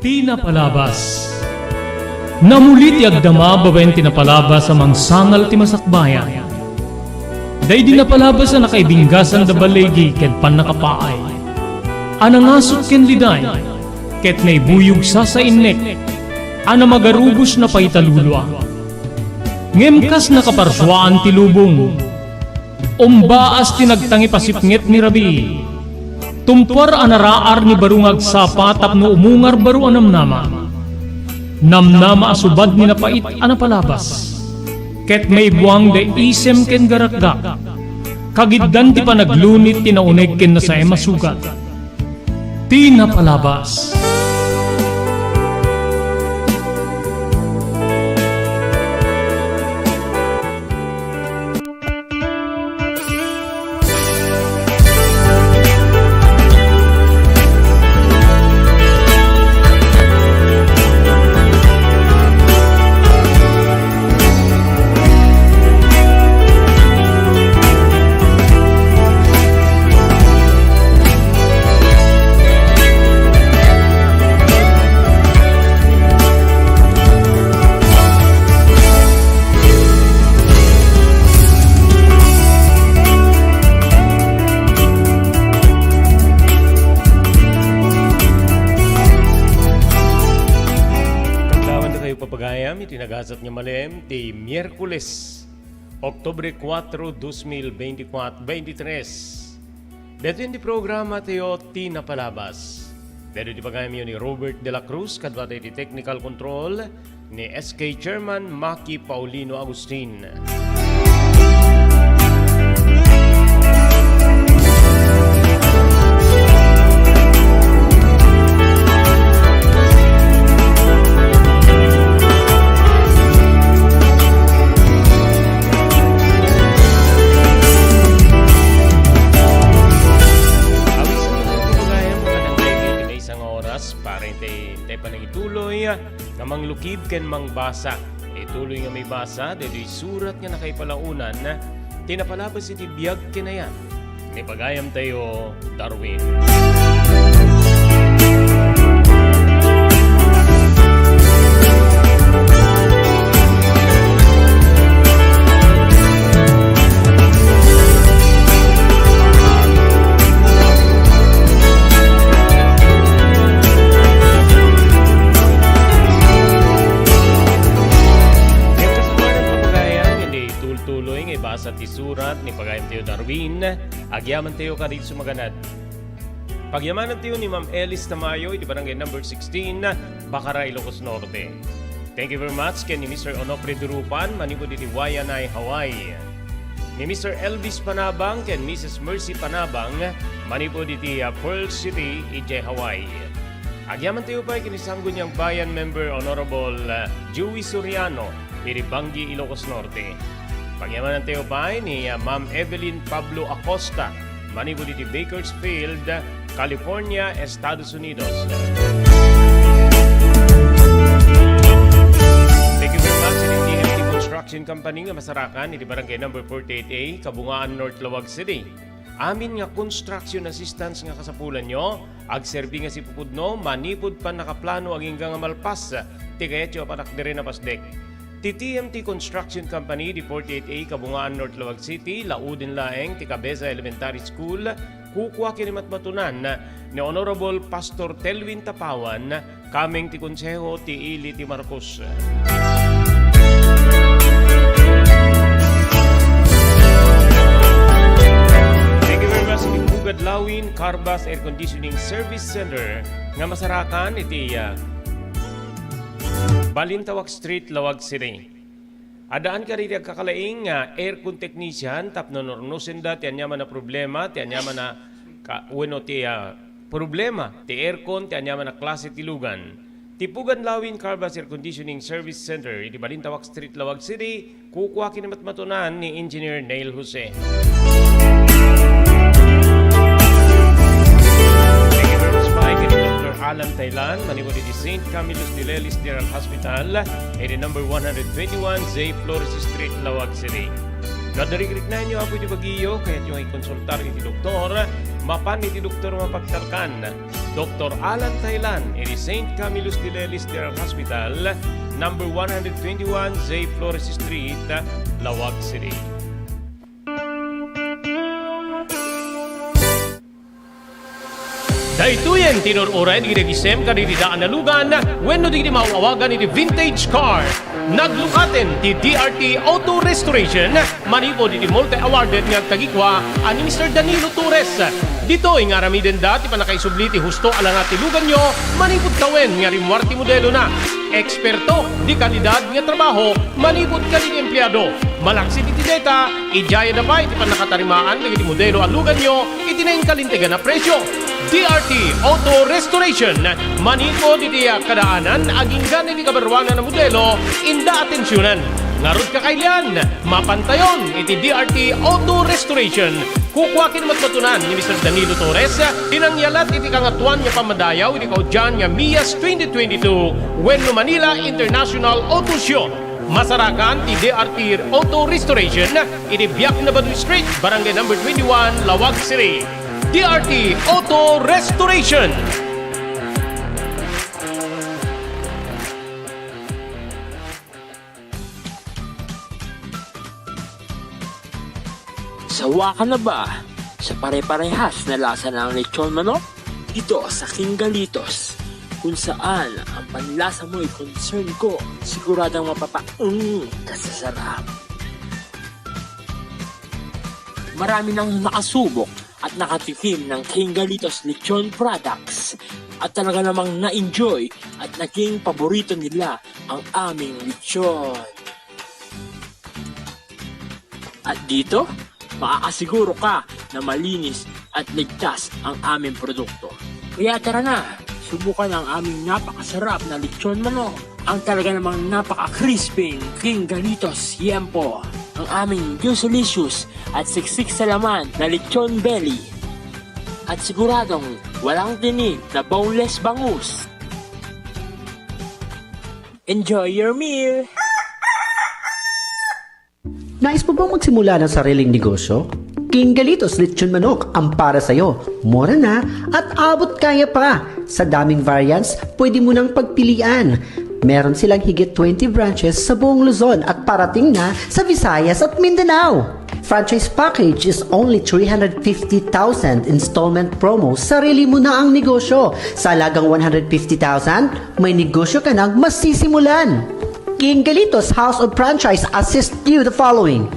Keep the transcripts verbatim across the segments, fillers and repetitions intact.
Ti napalabas. Namuli ti agdama babaen ti napalabas a mangsangal ti masakbayan. Daydi napalabas a nakaibinggasan da baligi ken pannakapaay, a nangasut ken liday, ket naibuyog sasainnek, a namagarubos napaitalulua. Ngem kas nakaparsuaan ti lubong, umbaas ti nagtangipasipnget ni rabii. Tumpuar a naraar ni baro nga agsapa tapno umungar baro a namnama. Namnama a subad ni napait a napalabas. Ket maibuang da isem ken garakgak. Kagiddan ti panaglunit ti nauneg ken nasaem a sugat. Ti napalabas. Paglawan na kayo, papagayam, iti nagasat nga malem ti Miyerkules, Oktubre kuatro, dos mil beintikwatro, beintitres. Daytoy ti programa tayo ti napalabas. Daytoy ti pagayamyo ni Robert de la Cruz, kaduata iti technical control ni S K Chairman Maki Paulino Agustin. Awisan tayo, kumagayam, makanang daytoy ti maysa nga oras para intay, intay panangituloy nga manglukib ken mangbasa. Ituloy nga maibasa daytoy surat nga nakaipalaonan ti napalabas iti biag ken ayan ni pagayamtayo, Darwin. Ngem kasano nga pagayam, iti tultuloy nga ibasa ti surat ni pagayamtayo, Darwin, agyamantayo kadi sumaganad. Pagyamanantayo ni Ma'am Elis Tamayo iti Barangay Number sixteen, Bacara, Ilocos Norte. Thank you very much ken ni Mister Onofre Durupan manipud iti Waianae, Hawaii. Ni Mister Elvis Panabang ken Missus Mercy Panabang manipud iti, ah, Pearl City, idiay Hawaii. Agyamantayo pay ken ni Sangguniang Bayan Member Honorable, ah, Joey Soriano iti Bangui, Ilocos Norte. Pagyamanantayo pay ni, ah, Ma'am Evelyn Pablo Acosta manipud iti Bakersfield, California, Estados Unidos. Thank you very much iti T M T Construction Company nga masarakan iti Barangay Number forty-eight A, Kabungaan, North Laoag City. Amin nga construction assistance nga kasapulanyo, agserbi nga sipupudno manipud pannakaplano agingga nga malpas ti kayatyo a panakderen a pasdek. Ti T M T Construction Company di forty-eight A, Kabungaan, North Laoag City, lauden laeng ti Cabeza Elementary School, kukua ken ni matmatunan ni Honorable Pastor Telwin Tapawan, kameng ti Konseho ti Ili ti Marcos. Thank you very much, iti Pugad Lawin Carbas Air Conditioning Service Center nga masarakan iti, ah, Balintawak Street, Laoag City. Addaan kadi ti agkakalaing nga aircon technician tapno nurnosenda ti aniaman a problema, ti aniaman a ka-, wenno ti, ah, problema ti aircon, ti aniaman a klase ti lugan. Ti Pugad Lawin Carbas Air Conditioning Service Center iti Balintawak Street, Laoag City, kukua ken ni matmatunan ni Engineer Neil Jose. Thank you very much, Mike, and Doctor Alan Thailand, manipud iti Saint Camillus de Lelis General Hospital, iti number one hundred twenty-one J Flores Street, Laoag City. Kadirikdiknaenyo, Apo, iti bagiyo, kayatyo nga ikonsultar iti doktor, mapan iti doktor mapagtalkan, Doktor Alan Thailan, iti Saint Camillus de Lelis General Hospital, number one hundred twenty-one J Flores Street, Laoag City. Daytoyen ti inur-uray dagiti agisem kadagiti daan a lugan wenno dagiti maaw-awagan iti vintage car. Naglukaten ti D R T Auto Restoration manipud iti multi-awarded nga agtagikua a ni Mister Danilo Torres. Ditoy nga aramidenda ti pannakaisubli ti husto a langa ti luganyo manipud tawen nga rimmuar ti modelona. Eksperto, de kalidad nga trabaho manipud kadagiti empleado. Malaksid iti deta, idiayada pay ti pannakatarimaan dagiti modelo a luganyo iti nainkalintegan a presio. D R T Auto Restoration, manipud iti kadaanan aginggan iti kabaruanan a modelo, inda atensionan. Ngarud, kakailian, mapantayon iti D R T Auto Restoration. Kukua ken matmatunan ni Mister Danilo Torres ti nangyalat iti Kangatoan nga Pammadayaw iti kaudian nga MIAS twenty twenty-two wenno Manila International Auto Show. Masarakan ti D R T Auto Restoration iti Biak na Badu Street, Barangay Number twenty-one, Laoag City. D R T Auto Restoration. Sawa ka na ba sa pare-parehas na lasa ng lechon manok? Dito sa King Galitos, kung saan ang panlasa mo'y concern ko, siguradong mapapaung ka sa sarap. Marami nang nakasubok at nakatikim ng King Galitos Lechon Products at talaga namang na-enjoy at naging paborito nila ang aming lechon. At dito, makakasiguro ka na malinis at ligtas ang aming produkto. Kaya tara na, subukan ang aming napakasarap na lechon manok, ang talaga namang napaka-crispy King Galitos Yempo, ang aming juicylicious at siksik sa laman na lechon belly. At siguradong walang tinik na boneless bangus. Enjoy your meal! Nais mo bang magsimula ng sariling negosyo? King Galitos Lechon Manok ang para sa'yo. Mura na at abot kaya pa. Sa daming variants, pwede mo nang pagpilian. Meron silang higit twenty branches sa buong Luzon at parating na sa Visayas at Mindanao. Franchise package is only three hundred fifty thousand, installment promo, sarili mo na ang negosyo. Sa halagang one hundred fifty thousand, may negosyo ka nang masisimulan. King Galitos House of Franchise assist you the following: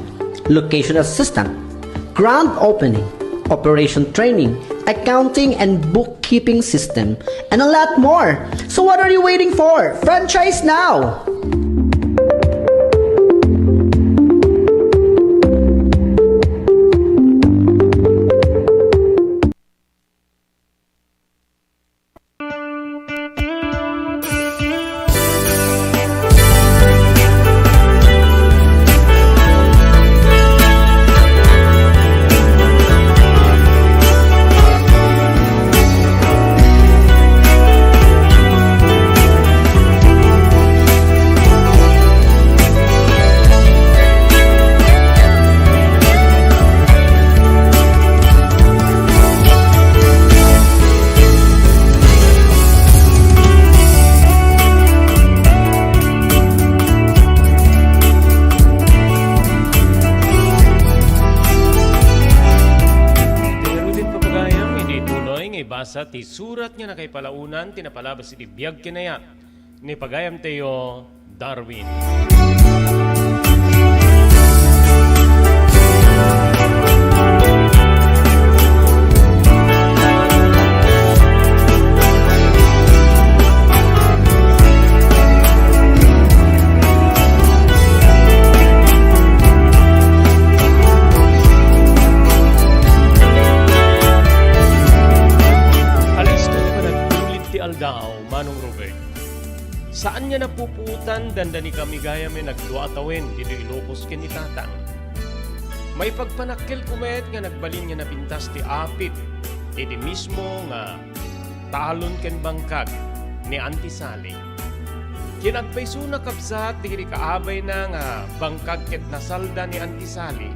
location assistant, grand opening, operation training, accounting and bookkeeping system, and a lot more. So what are you waiting for? Franchise now! Iti ngaruden, pagayam, idi tuloy nga ibasa ti surat nga nakaipalaonan ti napalabas iti biag ken ayat ni pagayamtayo, Darwin. Alisto ti panagtulid ti aldaw, Manong Robert. Saan nga napupuotan, dandani kami gayam nga nagdua a tawen ditoy Ilocos ken ni Tatang. Maipagpanakkelko met nga nagbalin nga napintas ti apit iti mismo nga talon ken bangkag ni Auntie Sally. Ken agpaysona, kabsat, dagiti kaabayna nga bangkag ket nasalda ni Auntie Sally.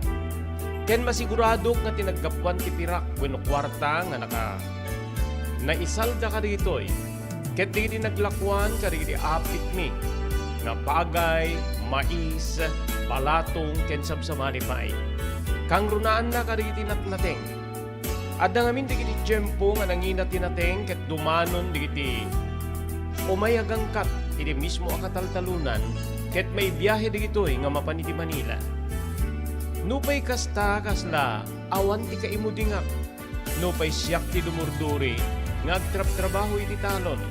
Ken masiguradok nga ti naggapuan ti pirak wenno kuarta nga naka-, naisalda kadagitoy, ket dagiti naglakuan kadagiti apitmi nga bagay, mais, balatong, ken sabsabali pay. Kangrunaanna kadagiti natnateng. Adda ngamin dagiti tiempo nga nangina ti nateng ket dumanon dagiti umay a gangkat iti mismo a kataltalonan ket maibiahe dagitoy nga mapan iti Manila. Nupay kasta, kasla awan ti kaimudingak, nupay siak ti dumurduri nga agtrabtrabaho iti talon.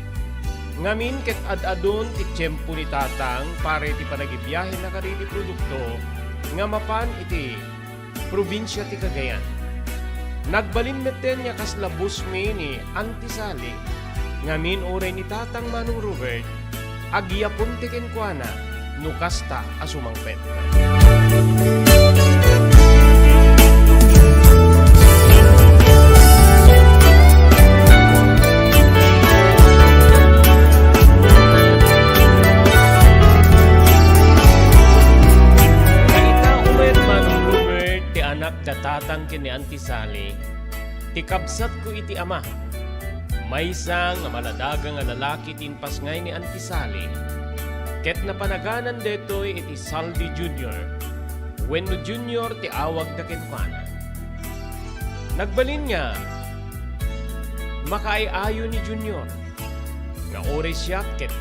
Ngamin ket ad-adun ti tiempo ni Tatang para iti panagibiahena kadagiti produkto nga mapan iti probinsia ti Cagayan. Nagbalin metten nga kasla bosmi ni Auntie Sally, ngamin uray ni Tatang Manong Robert, agyapon ti kenkuana no kasta a sumangpet. Dagita met, Manong Robert, ti anak da Tatang ken ni Auntie Sally, ti kabsatko iti ama. Maysa nga maladaga nga lalaki ti impasngay ni Auntie Sally, ket napanaganna daytoy iti Saldi Junior, wenno Junior ti awagda kenkuana. Nagbalin nga makaay-ayo ni Junior nga uray siak ket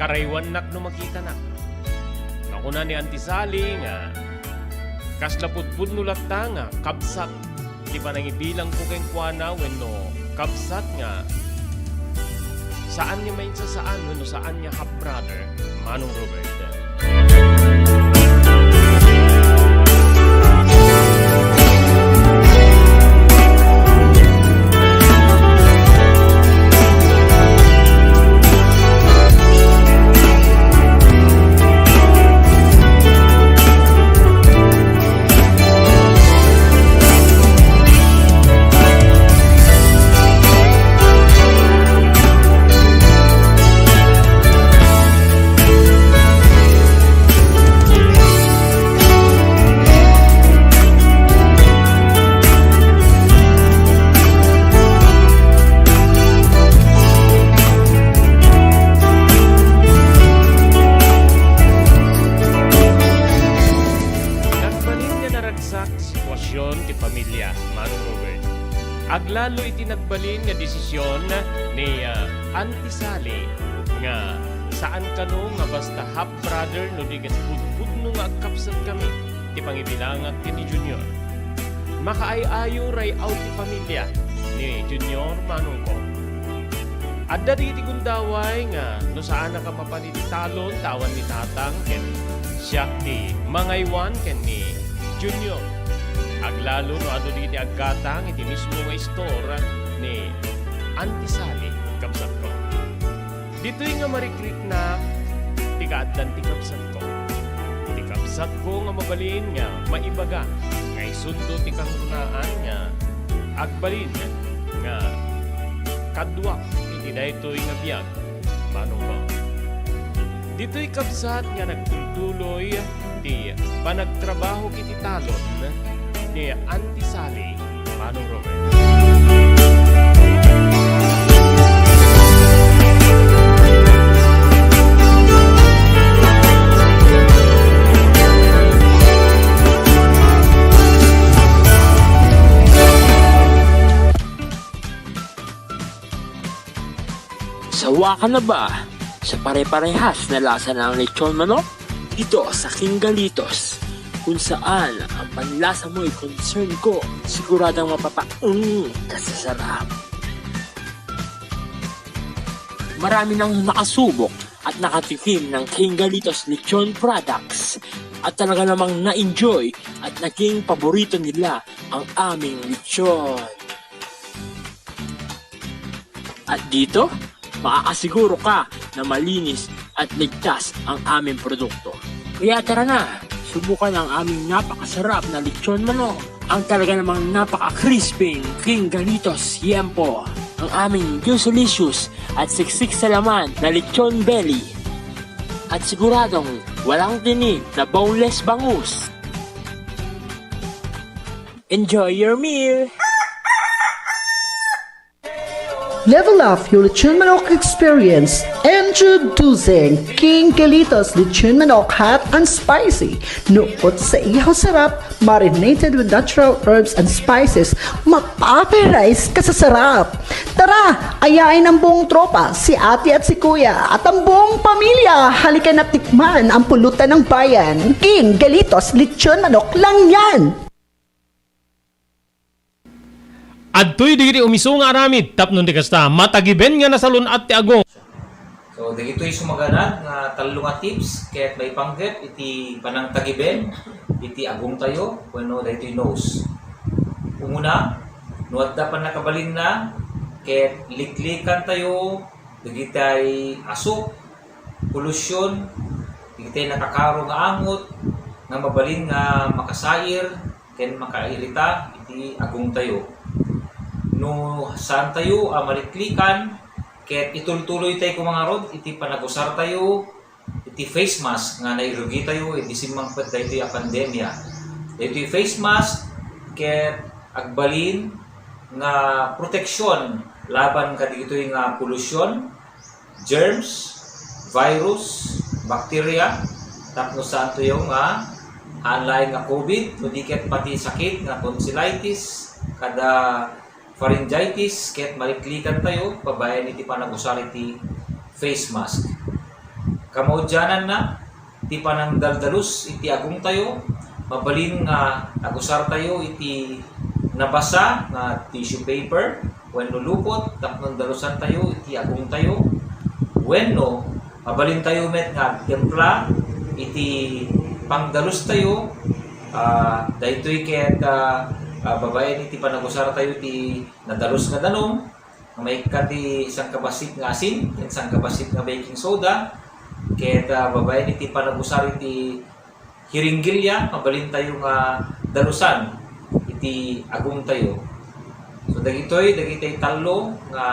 karaywannak no makitanak. Nga kuna ni Auntie Sally nga kasla pudpudno latta nga kabsat ti panangibilangko kenkuana wenno kabsat nga saan nga mainsasaan wenno saan nga half brother, Manong Robert. Nagbalin nga naragsak ti sitwasyon ti pamilya, Manong Robert. Aglalo iti nagbalin nga desisyon ni, ah, Auntie Sally nga saan kano nga basta half brother no di ket pudpudno nga agkabsat kami ti pangibilangak ken ni Junior. Makaay-ayo ray-aw ti pamilya ni Junior, manongko. Adda dagiti gundaway nga no saannak a mapan iti talon ta awan ni Tatang ken siak ti mangaywan ken ni Junior. Aglalo no adu dagiti aggatang iti mismo nga istor ni Auntie Sally, kabsatko. Ditoy nga marikriknak ti kaaddan ti kabsatko. Ti kabsatko nga mabalin nga maibaga nga isutdo ti kangrunaan nga agbalin nga kaduak iti daytoy nga biag, manongko. Ditoy kabsat nga nagtultuloy ti panagtrabaho iti talon ni Auntie Sally, Manong Robert. Sawa ka na ba sa pare-parehas na lasa ng lechon manok? Dito sa King Galitos, kung saan ang panlasa mo'y concern ko, siguradong mapapaeng ka sa sarap. Marami nang nakasubok at nakatikim ng King Galitos Lechon Products at talaga namang na-enjoy at naging paborito nila ang aming lechon. At dito, maaasiguro ka na malinis at ligtas ang aming produkto. Kaya tara na, subukan ang aming napakasarap na lechon manok, ang talaga namang napaka-crispy King Galitos Yempo, ang aming juicylicious at siksik sa laman na lechon belly. at siguradong walang tinik na boneless bangus. Enjoy your meal! Level up your lechon manok experience. Introducing King Galitos Lechon Manok Hot and Spicy. Nukot sa ihaw sarap, marinated with natural herbs and spices, mapaparize ka sa sarap. Tara, ayain ang buong tropa, si ate at si kuya, at ang buong pamilya. Halika na tikman ang pulutan ng bayan. King Galitos Lechon Manok lang yan! Adtoy dagiti umiso nga aramid tapno di kasta, matagiben nga nasalun-at ti agong. So, dagitoy sumaganad nga tallo nga tips ket maipanggep iti panangtagiben iti agongtayo wenno daytoy nose. Umuna, no adda pannakabalinna, ket liklikantayo dagitay asuk, polusyon, dagitay nakakaro nga angot nga mabalin nga makasair ken makairita iti agongtayo. No saantayo a maliklikan, ket itultuloytay koma ngarud iti panagusartayo iti face mask nga nairugitayo idi simmangpet daytoy a pandemia. Daytoy face mask ket agbalin nga proteksyon laban kadagitoy nga polusyon, germs, virus, bacteria, tapno saantoyo nga haan laeng nga covid, no di ket pati sakit nga tonsillitis, kada pharyngitis, ket maliklikantayo babaen iti panagusar iti face mask. Kamaudiananna, ti panangdaldalus iti agongtayo, mabalin nga agusartayo iti nabasa nga tissue paper wenno lupot tapno dalusantayo iti agongtayo, wenno mabalintayo met nga agtimpla iti pangdalustayo, ah, daytoy ket, ah, ah, babaen iti panagusartayo ti nadalus nga danum, nga maikkat ti sangkabassit nga asin, ken sangkabassit nga baking soda, ket, ah, babaen iti panagusar iti hiringgilya, mabalintayo nga dalusan iti agongtayo. So, dagitoy, dagitoy tallo nga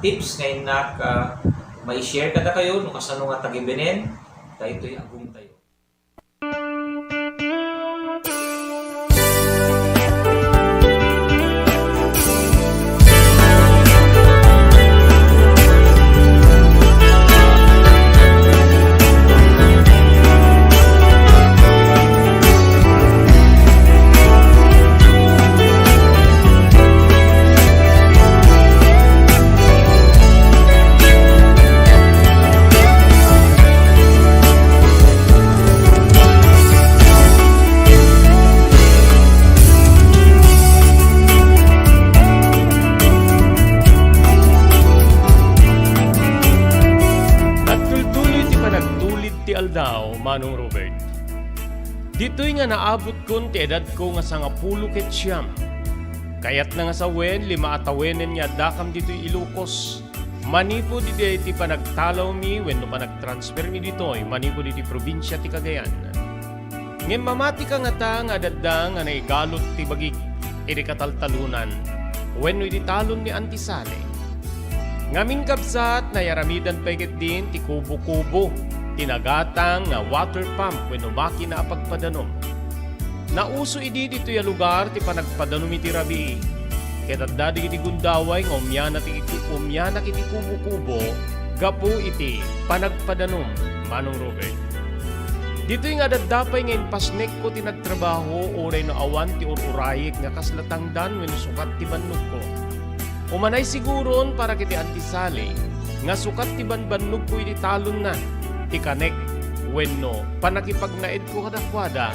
tips nga innak, ah, mai-share kadakayo no kasano nga tagibenen daytoy agongtayo. Nagtultuloy ti panagtulid ti aldaw, Manong Robert. Ditoy nga naabutkon ti edadko nga sangapulo ket siam. Kayatna nga sawen, lima a tawenen nga addakam ditoy Ilocos. Manipud iti, iti panagtalawmi wenno panagtransfermi ditoy manipud iti probinsia ti Cagayan. Ngem mamatika ngata nga adda nga naigalut ti bagik iti kataltalonan wenno iti talon ni Auntie Sally. Ngamin, kabsat, nairamidan pay ketdin ti kubo-kubo, ti nagatang nga water pump wenno makina a pagpadanum. Nauso idi ditoy a lugar ti panagpadanum iti rabii, ket adda dagiti gundaway nga umiana ti, umianak iti kubo-kubo gapu iti panagpadanum, Manong Robert. Ditoy nga adda pay nga impasnekko ti nagtrabaho uray no awan ti ur-urayek nga kasla tangdan wenno sukat ti bannogko. Umanay siguron para ket ti Auntie Sally nga sukat ti banbannogko iti talonna, ti kanek wenno pannakipagnaedko kadakuada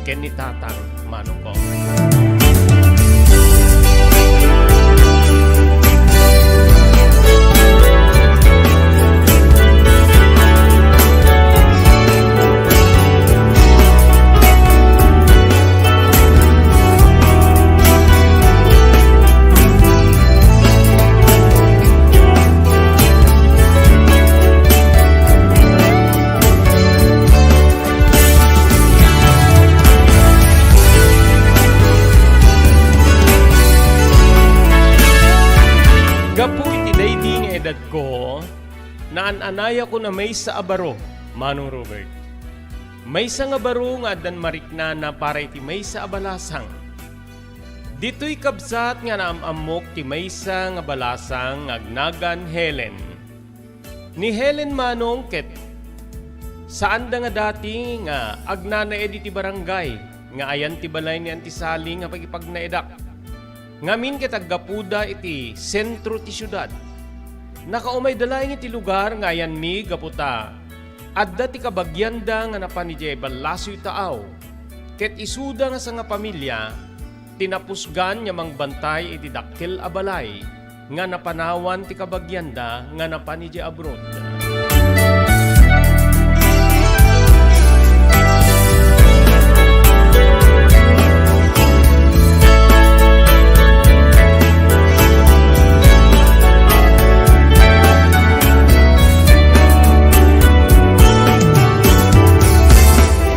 ken ni Tatang Manongko. Gapu iti daydi nga edadko, naan-anayakon a maysa a baro Manong Robert, maysa nga baro nga addan mariknana para iti maysa a balasang. Ditoy kabsat nga naam-ammok ti maysa nga balasang nga agnagan Helen. Ni Helen manong ket saanda nga dati nga agnanaed iti barangay nga ayan ti balay ni Auntie Sally nga pakipagnaedak. Ngamin ket aggapuda iti sentro ti siudad. Nakaumayda laeng iti lugar nga ayanmi gapu ta adda ti kabagianda nga napan idiay Ballasiw Taaw, ket isuda nga sangapamilia ti napusgan nga mangbantay iti dakkel a balay nga napanawan ti kabagianda nga napan idiay abroad.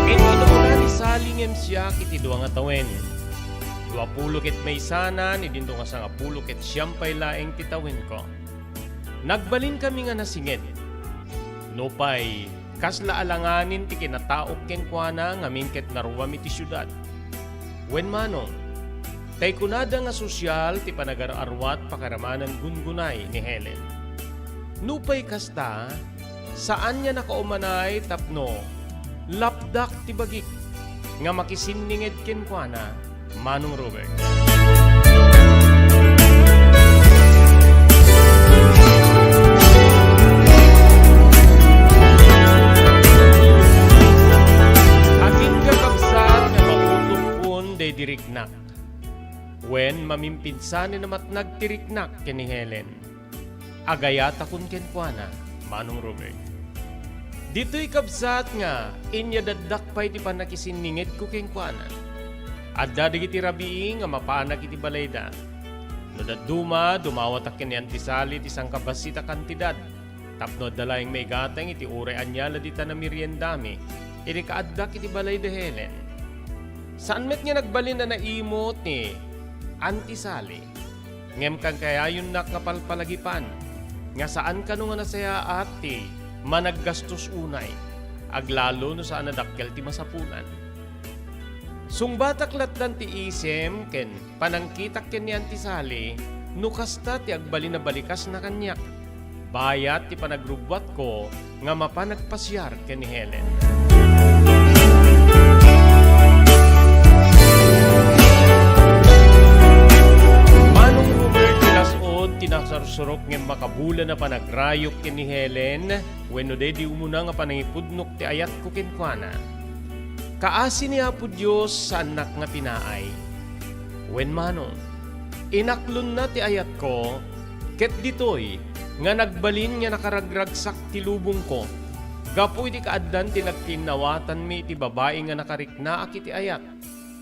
Ket inuna ni Sally ngem siak iti dua nga tawen. Duapulo ket maysanan, idinto nga sangapulo ket siam pay laeng ti tawenko. Nagbalinkami nga nasinged. Nupay, kasla alanganin ti kinataok kenkuana ngamin ket naruami ti siudad. Wen manong, tay kunada nga sosial ti panagar-aruat pakiramanan gungunay ni Helen. Nupay kasta, saan nga nakaumanay tapno lapdak ti bagik nga makisinninged kenkuana, Manong Robert. Agingga kabsat nga mautupon daydi riknak. Wen, mamimpinsanen a matnag ti riknak ken ni Helen. Agayatakon kenkuana, Manong Robert. Ditoy kabsat nga inyadaddak pay ti pannakisinningedko kenkuana. Adda dagiti rabii nga mapanak iti balayda. No dadduma, dumawatak ken ni Auntie Sally ti sangkabassit a kantidad tapno adda laeng maigatang iti uray ania la dita nameriendami idi kaaddak iti balayda Helen. Saan met nga nagbalin a naimut ni Auntie Sally. Ngem kankayayonnak nga palpalagipan nga saan kano nga nasayaat ti managgastos unay, aglalo no saan a dakkel ti masapulan. Sungbatak lattan ti isem ken panangkitak ken ni Auntie Sally no kasta ti agbalin a balikasna kaniak. Bayat ti panagrubbuatko nga mapan agpasiar ken ni Helen. Manong Robert, ti nas-od ti nasursurok ngem makabulan a panagrayok ken ni Helen wenno daydi umuna nga panangipudnok ti ayatko kenkuana. Kaasi ni Apo Dios, saannak nga pinaay. Wen manong, inaklonna ti ayatko, ket ditoy nga nagbalin nga nakaragragsak ti lubongko gapu iti kaaddan ti nagkiinnawatanmi iti babai nga nakariknaak iti ayat,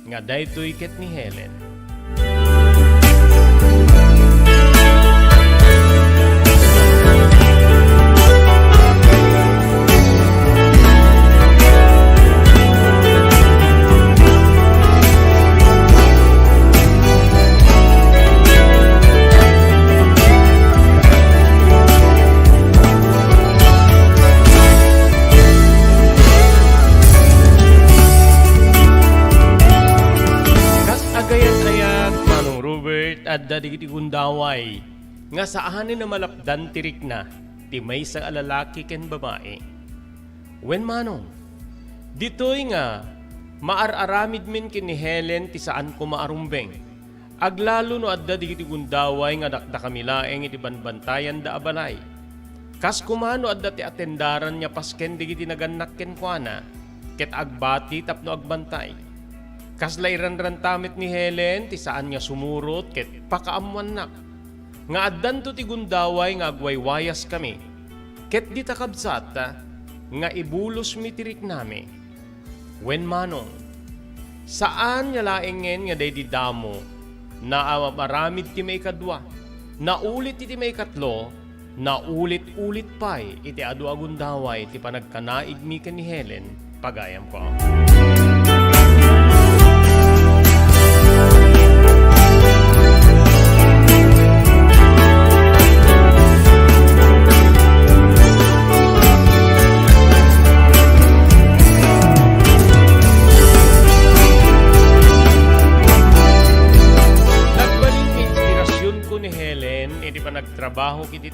nga daytoy ket ni Helen. Kas agayat-ayat, Manong Robert, adda dagiti gundaway nga saanen a malapdan ti rikna ti maysa a lalaki ken babai. Wen manong, ditoy nga maar-aramidmin ken ni Helen ti saan koma a rumbeng, aglalo no adda dagiti gundaway nga dakdakami laeng iti banbantayanda a balay. Kas koma no adda ti atendaran nga pasken dagiti nagannak kenkuana, ket agbati tapno agbantay. Kasla iranranta met ni Helen ti saan nga sumurot ket pakaammoannak nga addanto ti gundaway nga agwaywayaskami, ket dita kabsat nga ibulosmi ti riknami. Wen manong, saan nga laengen nga daydi damo, naamaramid ti maikadua, naulit iti maikatlo, naulit-ulit pay iti adu a gundaway ti panagkanaigmi ken ni Helen, pagayamko.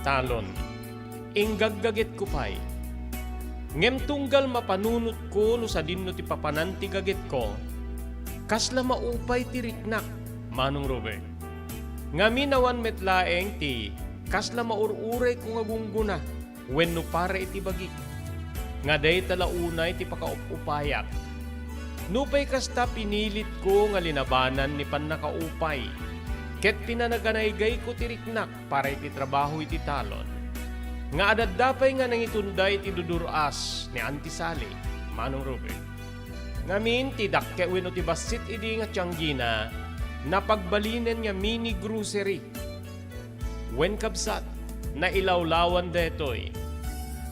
talon. Inggaggagetko pay. Ngem tunggal mapanunotko no sadinno ti papanan ti gagetko, kasla maupay ti riknak, Manong Robert. Ngamin awan met laeng ti kasla maur-urayko nga gunggona wenno para iti bagik, nga dayta la unay ti pakaup-upayak. Nupay kasta, pinilitko nga linabanan ni pannakaupay ket pinanaganaygayko ti riknak para iti trabaho iti talon, nga adda pay nga nangitunda iti dudur-as ni Auntie Sally, Manong Robert. Ngamin ti dakkel wenno ti bassit idi nga tianggina, napagbalinen nga mini grocery. Wen, kabsat, nailawlawan daytoy.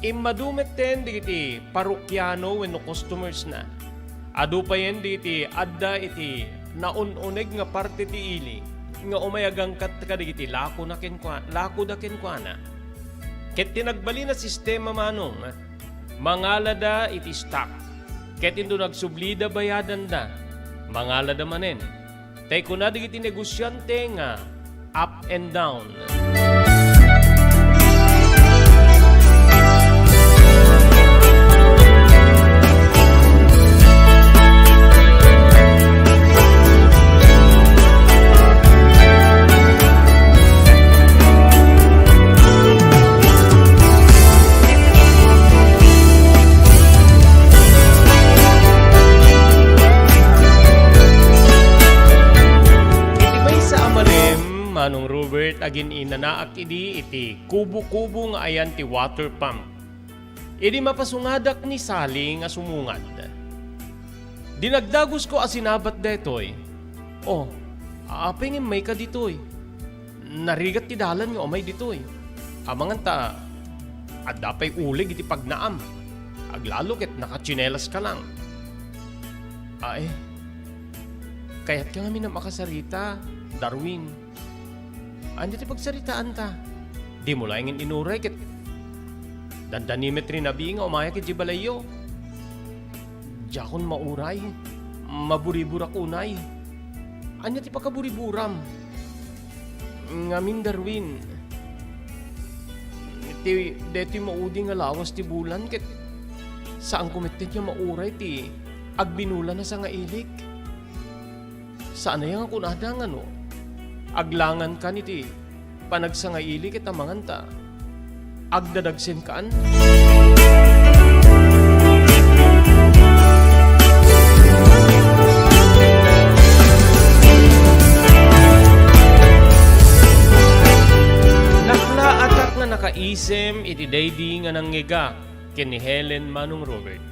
Immadu metten dagiti parokiano wenno customersna. Adu payen dagiti adda iti naun-uneg nga parte ti ili nga umay agangkat kadagiti lakona kenkua-, lakoda kenkuana. Ket ti nagbalin a sistema, Manong, mangalada iti stock. Ket inton agsublida bayadanda, mangalada manen. Tay kuna dagiti negosiante nga up and down. Iti maysa a malem, Manong Robert, agin-inanaak idi iti kubo-kubo nga ayan ti water pump. Idi mapasungadak ni Sally nga sumungad, dinagdagusko a sinabat daytoy. "Oh, apay ngem mayka ditoy? Narigat ti dalan nga umay ditoy. Amangan ta adda pay uleg iti pagnaam. Aglalo ket nakatsinelas ka lang." "Ay, kayatka ngamin a makasarita, Darwin." "Ania ti pagsaritaanta? Dimo laengen inuray ket dandani met rinabii nga umayak idiay balayyo. Diakon mauray, maburiburak unay." "Ania ti pakaburiburam?" "Ngamin, Darwin, ti, daytoy maudi nga lawas ti bulan ket saanko metten nga mauray ti agbinulan a sangailik." "Saan aya nga kunada ngano aglangankan iti panagsangailik ket amangan ta agdadagsenkan?" Naklaatak nga nakaisem iti daydi nga nangngegak ken ni Helen, Manong Robert.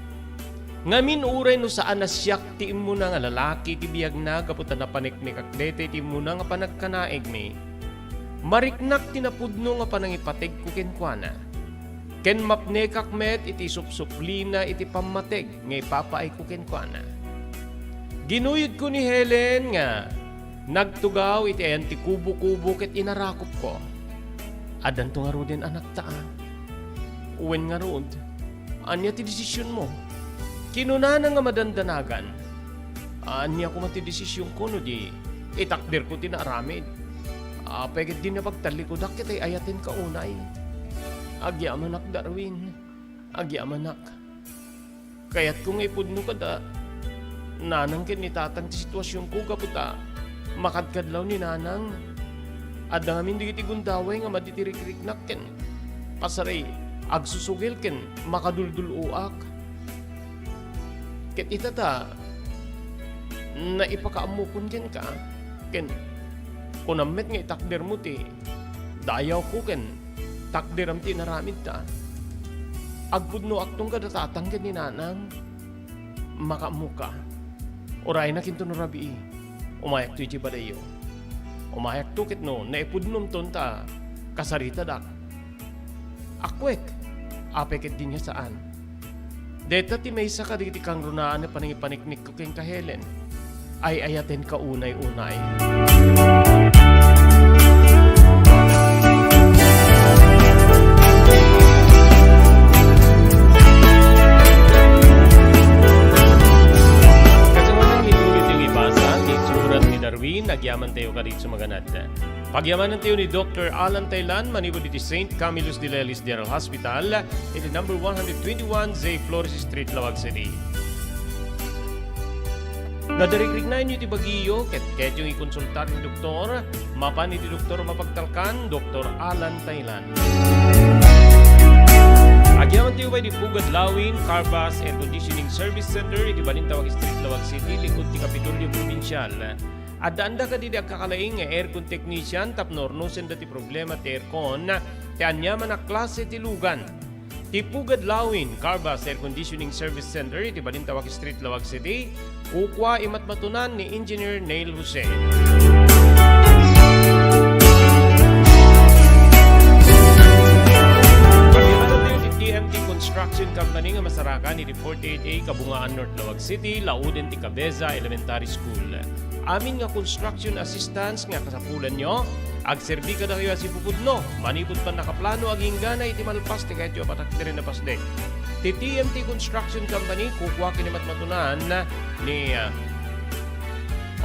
Ngamin, uray no saan a siak ti immuna nga lalaki iti biagna gapu ta napaneknekak dayta iti immuna nga panagkanaigmi, mariknak ti napudno nga panangipategko kenkuana, ken mapnekak met iti supsuplina iti pammateg nga ipapaayko kenkuana. Ginuyodko ni Helen nga nagtugaw iti ayan ti kubo-kubo ket inarakupko. "Addanto ngaruden, anakta, a?" "Wen ngarud, ania ti desisionmo?" Kinunana nga madandanagan, "Ania koma ti desisionko no di itakderko ti naaramid? Apay ket dinna pagtallikudak ket ay-ayatenka unay? Agyamanak, Darwin, agyamanak. Kayatko nga ipudno kada nanang ken ni tatang ti situasionko gapu ta makadkadlaw ni nanang. Adda ngamin dagiti gundaway nga madi ti rikriknak ken kasari agsusugil ken makaduldul-oak. Ket ita ta naipakaammokon kenka, ken kunam met nga itakdermo ti dayawko ken takderam ti inaramidta. Agpudnoakton kada tatang ken ni nanang. Makaammoka. Uraynak inton no rabii, umayakto idiay balayyo. Umayakto ket no naipudnomton ta kasaritadak. Akkuek, apay ket dinya saan? Dayta ti maysa kadagiti kangrunaan a panangipaniknikko kenka, Helen. Ay-ayatenka unay-unay. Kasamanan, mituloy ti ibasa ti surat ni Darwin, agyamantayo kadagiti sumaganad. Pagyamanantayo ni Doktor Alan Taylan manipud iti Saint Camillus de Lellis General Hospital, iti number one hundred twenty-one J Flores Street, Laoag City. Nadirigrignaenyo ti bagiyo, ket ketyo nga ikonsultar ti doktor, mapan iti doktor a mapagtalkan, Doktor Alan Taylan. Agyamantayo pay iti Pugad Lawin, Carbas Air Conditioning Service Center, iti Balintawak Street, Laoag City, likod ti Kapitolyo Probinsial. Addaanda kadi ti agkakalaing nga aircon technician tapno urnosenda ti problema ti aircon ti aniaman a klase ti lugan. Ti Pugad Lawin, Carbas Air Conditioning Service Center iti Balintawak Street, Laoag City, kukua imatmatunan ni Engineer Neil Jose. Pagyamanantayo ti T M T Construction Company nga masarakan iti forty-eight A Kabungaan North, Laoag City, lauden ti Cabeza Elementary School. Amin nga construction assistance nga kasapulanyo, agserbi kadakayo a sipupudno manipud pannakaplano agingga iti malpas ti kayatyo a patakderen a pasdek. Ti T M T Construction Company, kukua ken imatmatunan ni, ah,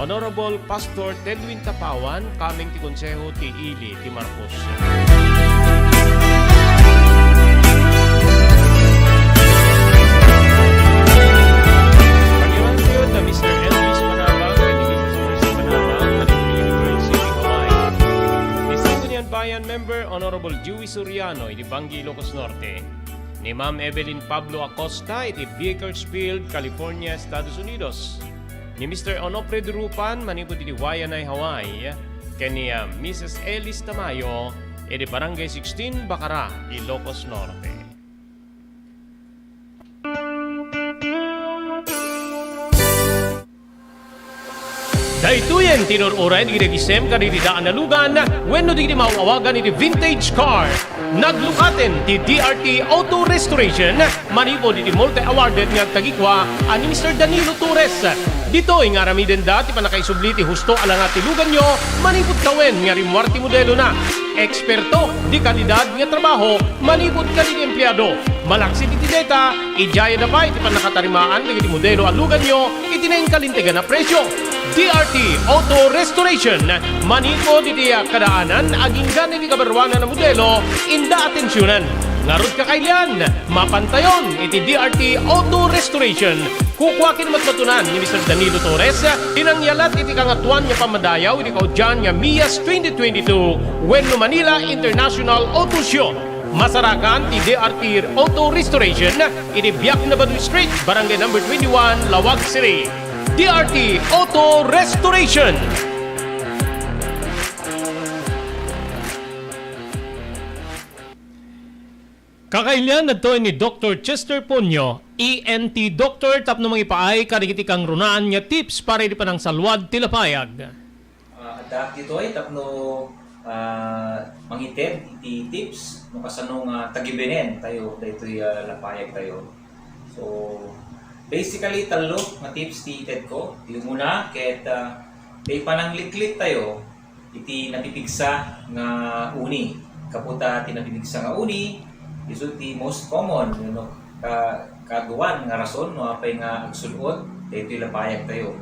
Honorable Pastor Tedwin Tapawan, kameng ti Konseho ti Ili ti Marcos. Pagyamantayo da Mister Elvis Manabang ken ni Missus Mercy Manabang, nga nagpili ti City Hall. Ni Sangguniang Bayan member, Honorable Joey Soriano, iti Bangui, Ilocos Norte. Ni Ma'am Evelyn Pablo Acosta, iti Bakersfield, California, Estados Unidos. Ni Mister Onofre Durupan, manipud iti Waianae, Hawaii, ken ni, ah, Missus Ellis Tamayo, iti Barangay sixteen, Bacara, Ilocos Norte. Daytoyen ti inur-uray dagiti agisem kadagiti daan a lugan wenno dagiti maaw-awagan iti vintage car. Naglukaten ti D R T Auto Restoration manipud iti multi-awarded nga agtagikua a ni Mister Danilo Torres. Ditoy nga aramidenda ti pannakaisubli ti husto a langa ti luganyo manipud tawen nga rimmuar ti modelona. Eksperto di kalidad nga trabaho manipud kadagiti empleado. Malaksid iti deta, idiayada pay ti pannakatarimaan dagiti modelo a luganyo iti nainkalintegan a presio. D R T Auto Restoration, manipud iti kadaanan agingga iti kabaruanan a modelo, inda atensionan. Ngarud, kakailian, mapantayon iti D R T Auto Restoration. Kukua ken imatmatunan ni Mister Danilo Torres ti nangyalat iti Kangatoan nga Pammadayaw iti kaudian nga Mias twenty twenty-two wenno Manila International Auto Show. Masarakan ti D R T Auto Restoration iti Biak na Badu Street, Barangay Number twenty-one, Laoag City. D R T Auto Restoration. Kakailian, adtoy ni Doktor Chester Ponyo, E N T doctor, tapno mangipaay kadagiti kangrunaan nga tips para iti panangsalwad ti lapayag. Ah, addaak ditoy tapno, ah, mangited iti tips no kasano nga tagibenen tayo daytoy, ah, lapayag tayo. So, basically, tallo nga tips ti ited ko. Ti umuna, ket, ah, ti panangliklik tayo iti napipigsa nga uni. Gapu ta ti napipigsa nga uni, isu ti most common, you know, ka-, kaduan nga rason no apay nga agsul-ot daytoy lapayag tayo.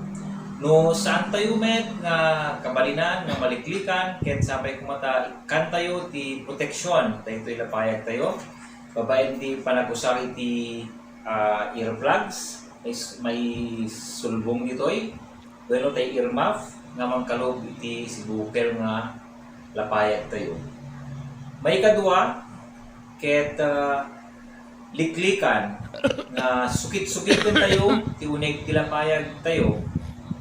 No saan tayo met nga kabalinan nga maliklikan, ket sapay koma ta ikkan tayo ti proteksyon daytoy lapayag tayo. Babaen ti panagusar iti, ah, earplugs, is-, maisulbong ditoy. Wenno tay earmuff nga mangkalub iti sibukel nga lapayag tayo. Maikadua, ket, ah, liklikan nga sukit-sukiten tayo ti uneg ti lapayag tayo.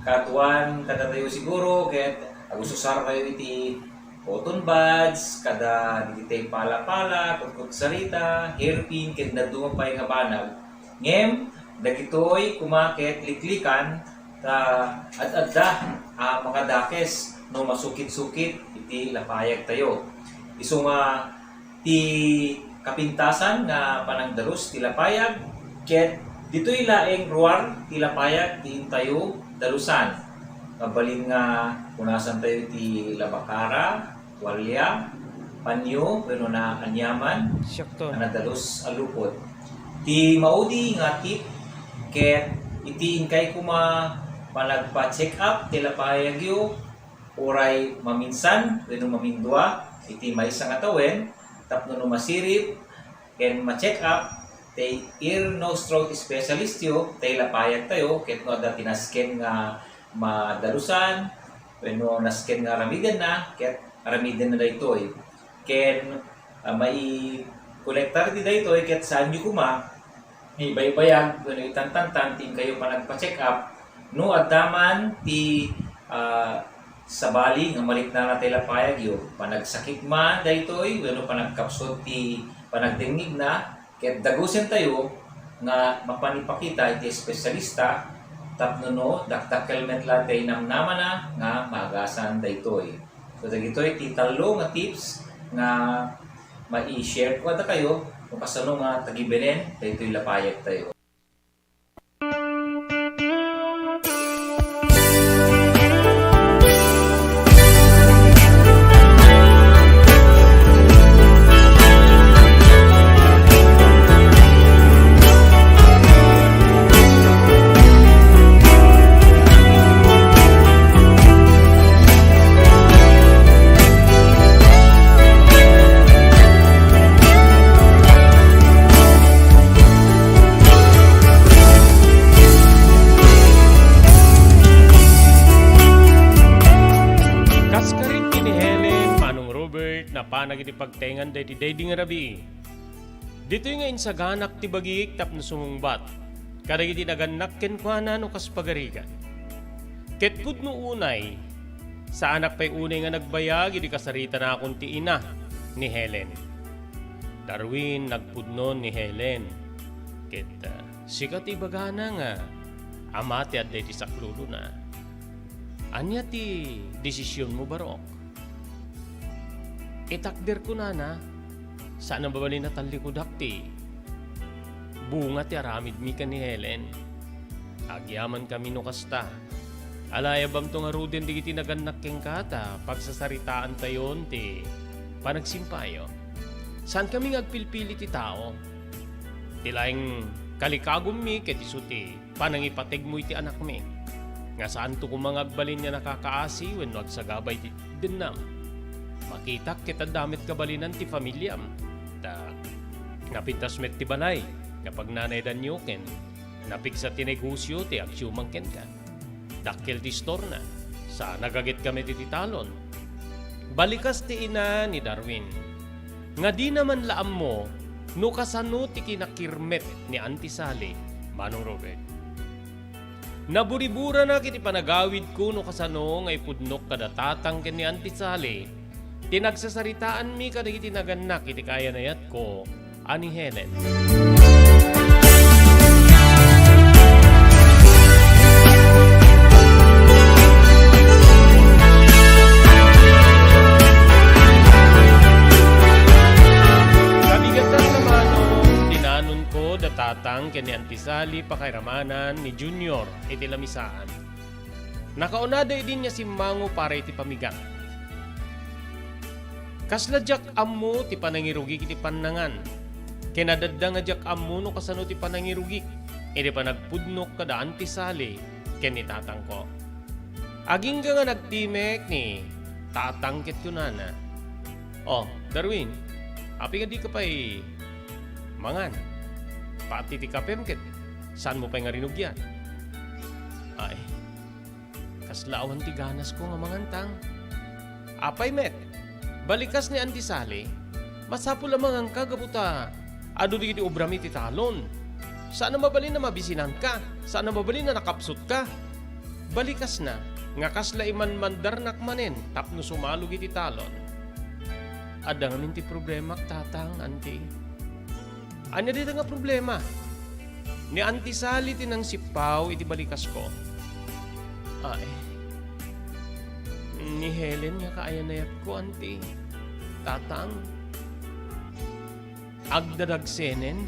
Kaduan kadatayo siguro, ket agususar tayo iti cotton buds, kada dagiti pala-pala, kutkutsarita, hairpin, ket dadduma pay nga banag. Ngem, dagitoy koma ket liklikan ta ad-adda a makadakes no masukit-sukit iti lapayag tayo. Isu nga ti kapintasan nga panangdalus ti lapayag, ket ditoy laeng ruar ti lapayag ti intayo dalusan. Mabalin nga punasan tayo ti labakara, tualia, panyo, wenno naaniaman Siakton. Nga nadalus a lupot. Ti maudi nga tip, ket iti inkay koma panagpa-check up ti lapayagyo, Uray maminsan wenno mamindua iti maysa nga tawen tapno no masirib ken ma-check up ti ear, nose, throat specialistyo, ti lapayagtayo, ket no adda ti nasken nga madalusan wenno nasken nga aramidenna, ket aramidenna daytoy. Ken, ah, maikolektar ti daytoy ket saanyo koma ibaybayag wenno itantantan ti inkayo panagpa-check up no adda man ti, ah, sabali nga maliknana ti lapayagyo. Panagsakit man daytoy wenno panagkapsut ti panagdengngegna, ket dagusentayo nga mapan ipakita iti espesyalista tapno no dakdakkel met la ti namnamana nga maagasan daytoy. So, dagitoy ti tallo nga tips nga mai-share ko kadakayo no kasano nga tagibenen daytoy lapayagtayo. Kaskarin ken ni Helen, Manong Robert, napanak iti pagtaengan daydi daydi nga rabii. Ditoy nga insaganak ti bagik tapno sumungbat kadagiti nagannak kenkuana no kas pagarigan. Ket pudno unay, saanak pay unay nga nagbayag idi kasaritanakon ti ina ni Helen. Darwin, nagpudnon ni Helen. Ket, ah, sika ti ibagana nga ama ti adda iti saklulona. Ania ti desisionmo, barok? Itakder kunana, saan a mabalin a tallikudak ti bunga ti aramidmi ken ni Helen. Agyamankami no kasta. Alayabamto ngaruden dagiti nagannak kenka ta pagsasaritaantayon ti panagsimpayo. Saankami nga agpilpili ti tao. Ti laeng kalikagummi ket isu ti panangipategmo iti anakmi, nga saanto koma nga agbalin nga nakakaasi wenno agsagaba iti dennam. Makitak ket adda met kabalinan ti familiam. Ta napintas met ti balay nga pagnanaydanyo ken napigsa ti negosio ti agsiumang kenka. Dakkel ti istorna. Sa nagaget kami iti talon. Balikas ti ina ni Darwin nga dina man la ammo no kasano ti kinakirmet ni Auntie Sally, Manong Robert. Naburiburana iti panagawidko no kasano nga ipudnok kada tatang ken ni Auntie Sally ti nagsasaritaanmi kadagiti nagannak iti kayanayatko a ni Helen. Kabigatan naman ti nanunko da tatang ken ni Auntie Sally pakairamanan ni Junior iti lamisaan. Nakaunada idin nga simmango para iti pamigat. Kasla diak ammo ti panangirugik iti pannangan. Ken adda nga diak ammo no kasano ti panangirugik iti panagpudnok kada Auntie Sally ken ni tatangko. Agingga nga nagtimek ni tatang ket kunana, "Oh, Darwin, apay nga dika pay mangan? Pati ti kapem ket saanmo pay nga rinugian?" Ay, kasla awan ti ganasko nga mangantang. Apay met, balikas ni Auntie Sally, masapul a manganka gapu ta adu dagiti obrami ti talon. Saan a mabalin a mabisinanka, saan a mabalin a nakapsutka. Balikasna nga kasla imanmandarnak manen tapno sumalog iti talon. Adda ngamin ti problemak, tatang, Auntie. Ania dayta nga problema? Ni Auntie Sally ti nangsippaw iti balikasko. Ay. Ni Helen nga kaayanayatko, Auntie. Tatang. Agdadagsenen.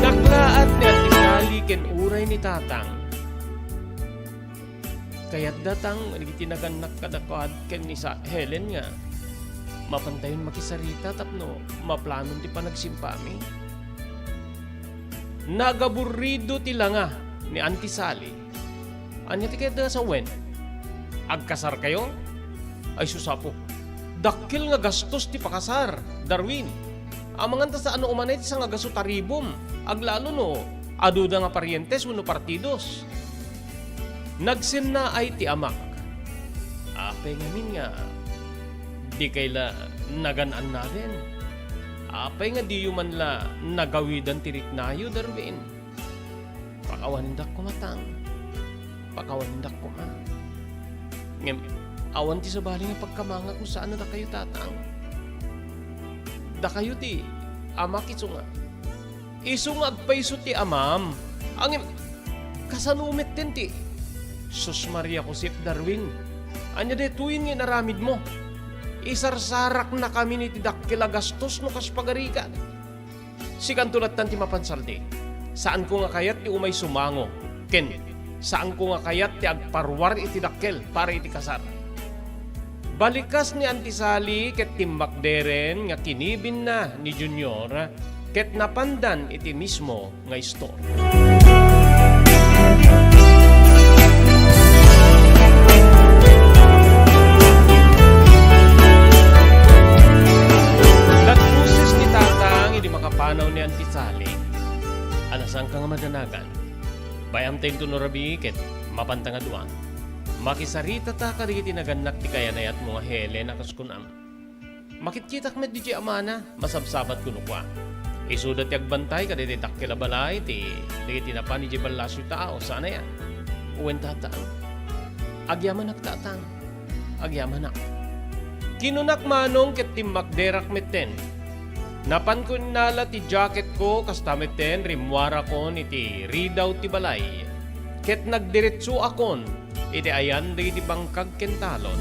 Nakraat ni Auntie Sally ken uray ni Tatang. Kayatda, Tang, dagiti nagannak kadakuad ken ni sa-, Helen nga mapantayon makisarita tapno maplanon ti panagsimpami. Nagaburrido ti langa ni Auntie Sally. Ania ti kayatda nga sawen? Agkasarkayo? Ay, sus, Apo. Dakkel nga gastos ti pakasar, Darwin. Amangan ta saan no umanay ti sangagasu taribom. Aglalo no aduda nga parientes wenno partidos. Nagsennaay ti amak. Apay ngamin nga dikay la nagan-annaden? Apay nga diyo man la nagawidan ti riknayo, Darwin? Pakawandak koma, Tang. Pakawandak koma. Ngem, awan ti sabali nga pagkamangak no saan a dakayo, Tatang. Dakayo ti amak isu nga. Isu nga agpayso ti amam. Ngem, kasano metten ti, sus, Maria Josep, Darwin. Ania daytoyen nga inaramidmo? Isarsaraknakamin iti dakkel a gastos no kas pagarigan. Sikanto lattan ti mapan saldi. Saanko nga kayat ti umay sumango, ken saanko nga kayat ti agparuar iti dakkel para iti kasar. Balikas ni Auntie Sally ket timmakderen nga kinibinna ni Junior ket napandan iti mismo nga istor. Nagboses ni Tatang idi makapanaw ni Auntie Sally. Ala, saanka nga madanagan? Bay-am ta inton no rabii ket mapanta nga dua. Makisaritata kadagiti nagannak ti kayan-ayatmo nga Helen a kas kunam. Makitkitak met diay amana, masabsabat kuno kua. Isuda ti agbantay kadagiti dakkel a balay ti dagiti napan idiay ballasio tao, saan aya? Wen, Tatang. Agyamanak, Tatang. Agyamanak. Kinunak manong ket timmakderak metten. Napanko innala ti jacketko, kasta metten rimmuarakon iti ridaw ti balay. Ket nagdiretsoakon iti ayan dagiti bangkag ken talon.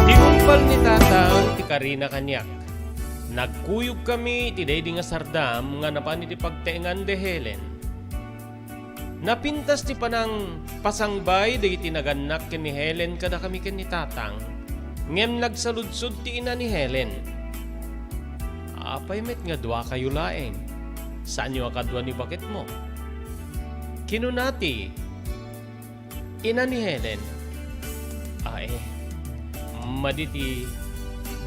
Tinungpal ni Tatang ti karina kaniak. Nagkuyogkami iti daydi nga sardam nga napan iti pagtaengan ni Helen. Napintas ti panangpasangbay dagiti nagannak ken ni Helen kadakami ken ni Tatang, ngem nagsaludsod ti ina ni Helen. Apay met nga duakayo laeng? Saanyo a kadua ni baketmo? Kinuna ti ina ni Helen, "Ay, madi ti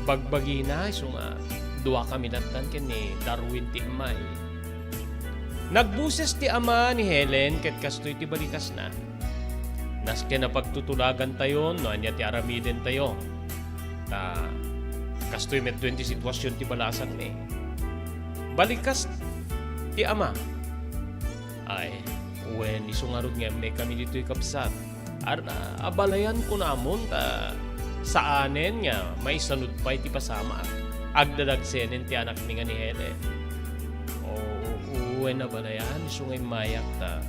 bagbagina, isu nga duakami lattan ken ni Darwin ti immay." Nagboses ti ama ni Helen ket kastoy ti balikasna, "Nasken a pagtutulagantayon no ania ti aramidentayo. Ta kastoy met wen ti situasion ti balasangmi." Balikas ti ama, Ay, wen, isu ngarud nga immekami ditoy, kabsat. Ar-, abalayan kunamon ta saanen nga maisanud pay ti pasamak. Agdadagsenen ti anakmi nga ni Helen. O, wen, abalayan, isu nga immayak ta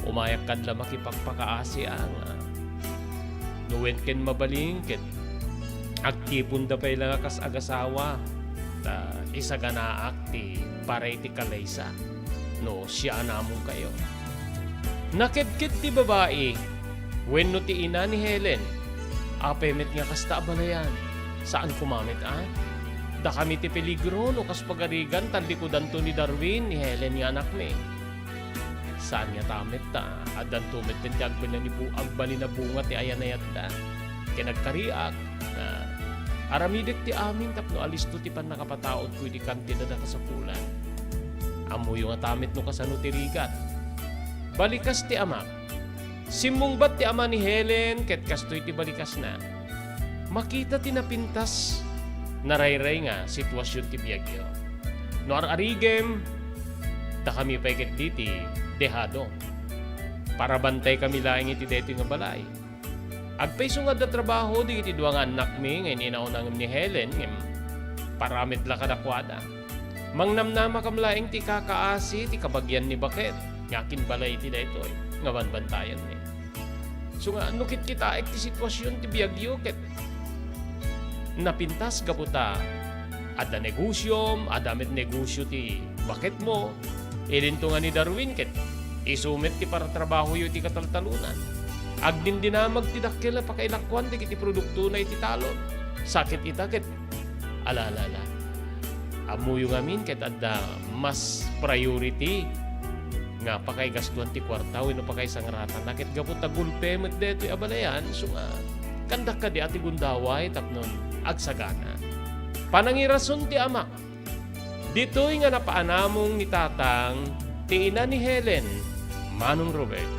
umayak kad la makipagpakaasi a nga no wen ken mabalin ket agtiponda pay la nga kas agasawa ta isaganaak ti para iti kalaysa no sianamonkayo. Nakedked ti babai wenno ti ina ni Helen. Apay met nga kasta, abalayan? Saan koma met a? Dakami ti peligro no kas pagarigan tallikudanto ni Darwin ni Helen nga anakmi. Saan ngata met ta addanto met ti agbalin a bu-, agbalin a bunga ti ayan-ayatda. Ken agkariak, a, aramidek ti amin tapno alisto ti pannakapataudko iti kantidad a kasapulan. Ammoyo ngata met no kasano ti rigat. Balikas ti amak. Simmungbat ti ama ni Helen ket kastoy ti balikasna. Makita ti napintas, narayray nga situasion ti biagyo. No ar-arigem, dakami pay ketdi ti dehado. Parabantaykami laeng iti daytoy nga balay. Agpayso nga adda trabaho dagiti dua nga annakmi nga in-inauna ngem ni Helen, ngem para met la kadakuada. Mangnamnamakam laeng ti kakaasi ti kabagian ni baket nga akinbalay iti daytoy nga banbantayanmi. Isu nga no kitkitaek ti situasion ti biagyo ket napintas gapu ta Adda negosiom, adda met negosio ti baketmo. Idinto nga ni Darwin ket isu met ti paratrabahoyo iti kataltalonan. Agdindinamag ti dakkel a pakailakuan dagiti produktona iti talon. Sa ket ita ket, ala, ala, ala. Ammoyo ngamin ket adda mas priority nga pakaigastuan ti kuarta wenno pakaisangratan. Ket gapu ta gulpe met daytoy a balayan, isu nga, kandak kadi a ti gundaway tapno agsagana. Panangirason ti amak. Ditoy nga napaanamong ni Tatang ti ina ni Helen, Manong Robert.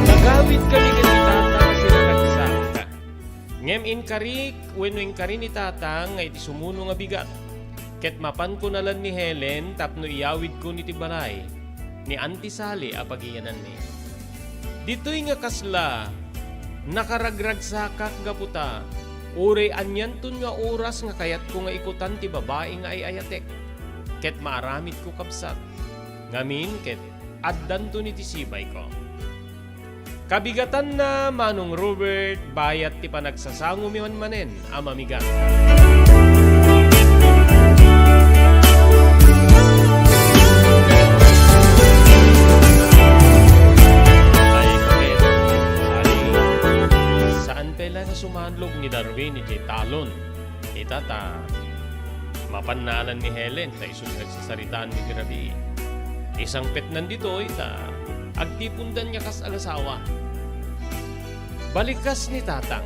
Nagawid kami ken ni Tatang a sinaragsak. Ngem inkari wenno inkari ni Tatang nga iti sumuno nga bigat. Ket mapanko nalan ni Helen tapno iyawidkon iti balay ni Auntie Sally a pagiyananmi. Ditoy nga kasla, nakaragragsakak gapu ta uray anianton nga oras nga kayatko nga ikutan ti babai nga ay-ayatek. Ket maaramidko, kabsat. Ngamin ket addanton iti sibayko. Kabigatanna, Manong Robert, bayat ti panagsasangomi man manen a mamigat. Ay, bakit? Sali, saan pay la nga sumanlog ni Darwin idiay talon? Ita ta, mapan nalan ni Helen, ta isu ti nagsasaritaan iti rabii. Isangpetnan ditoy, ta agtipondan nga kas agasawa. Balikas ni Tatang.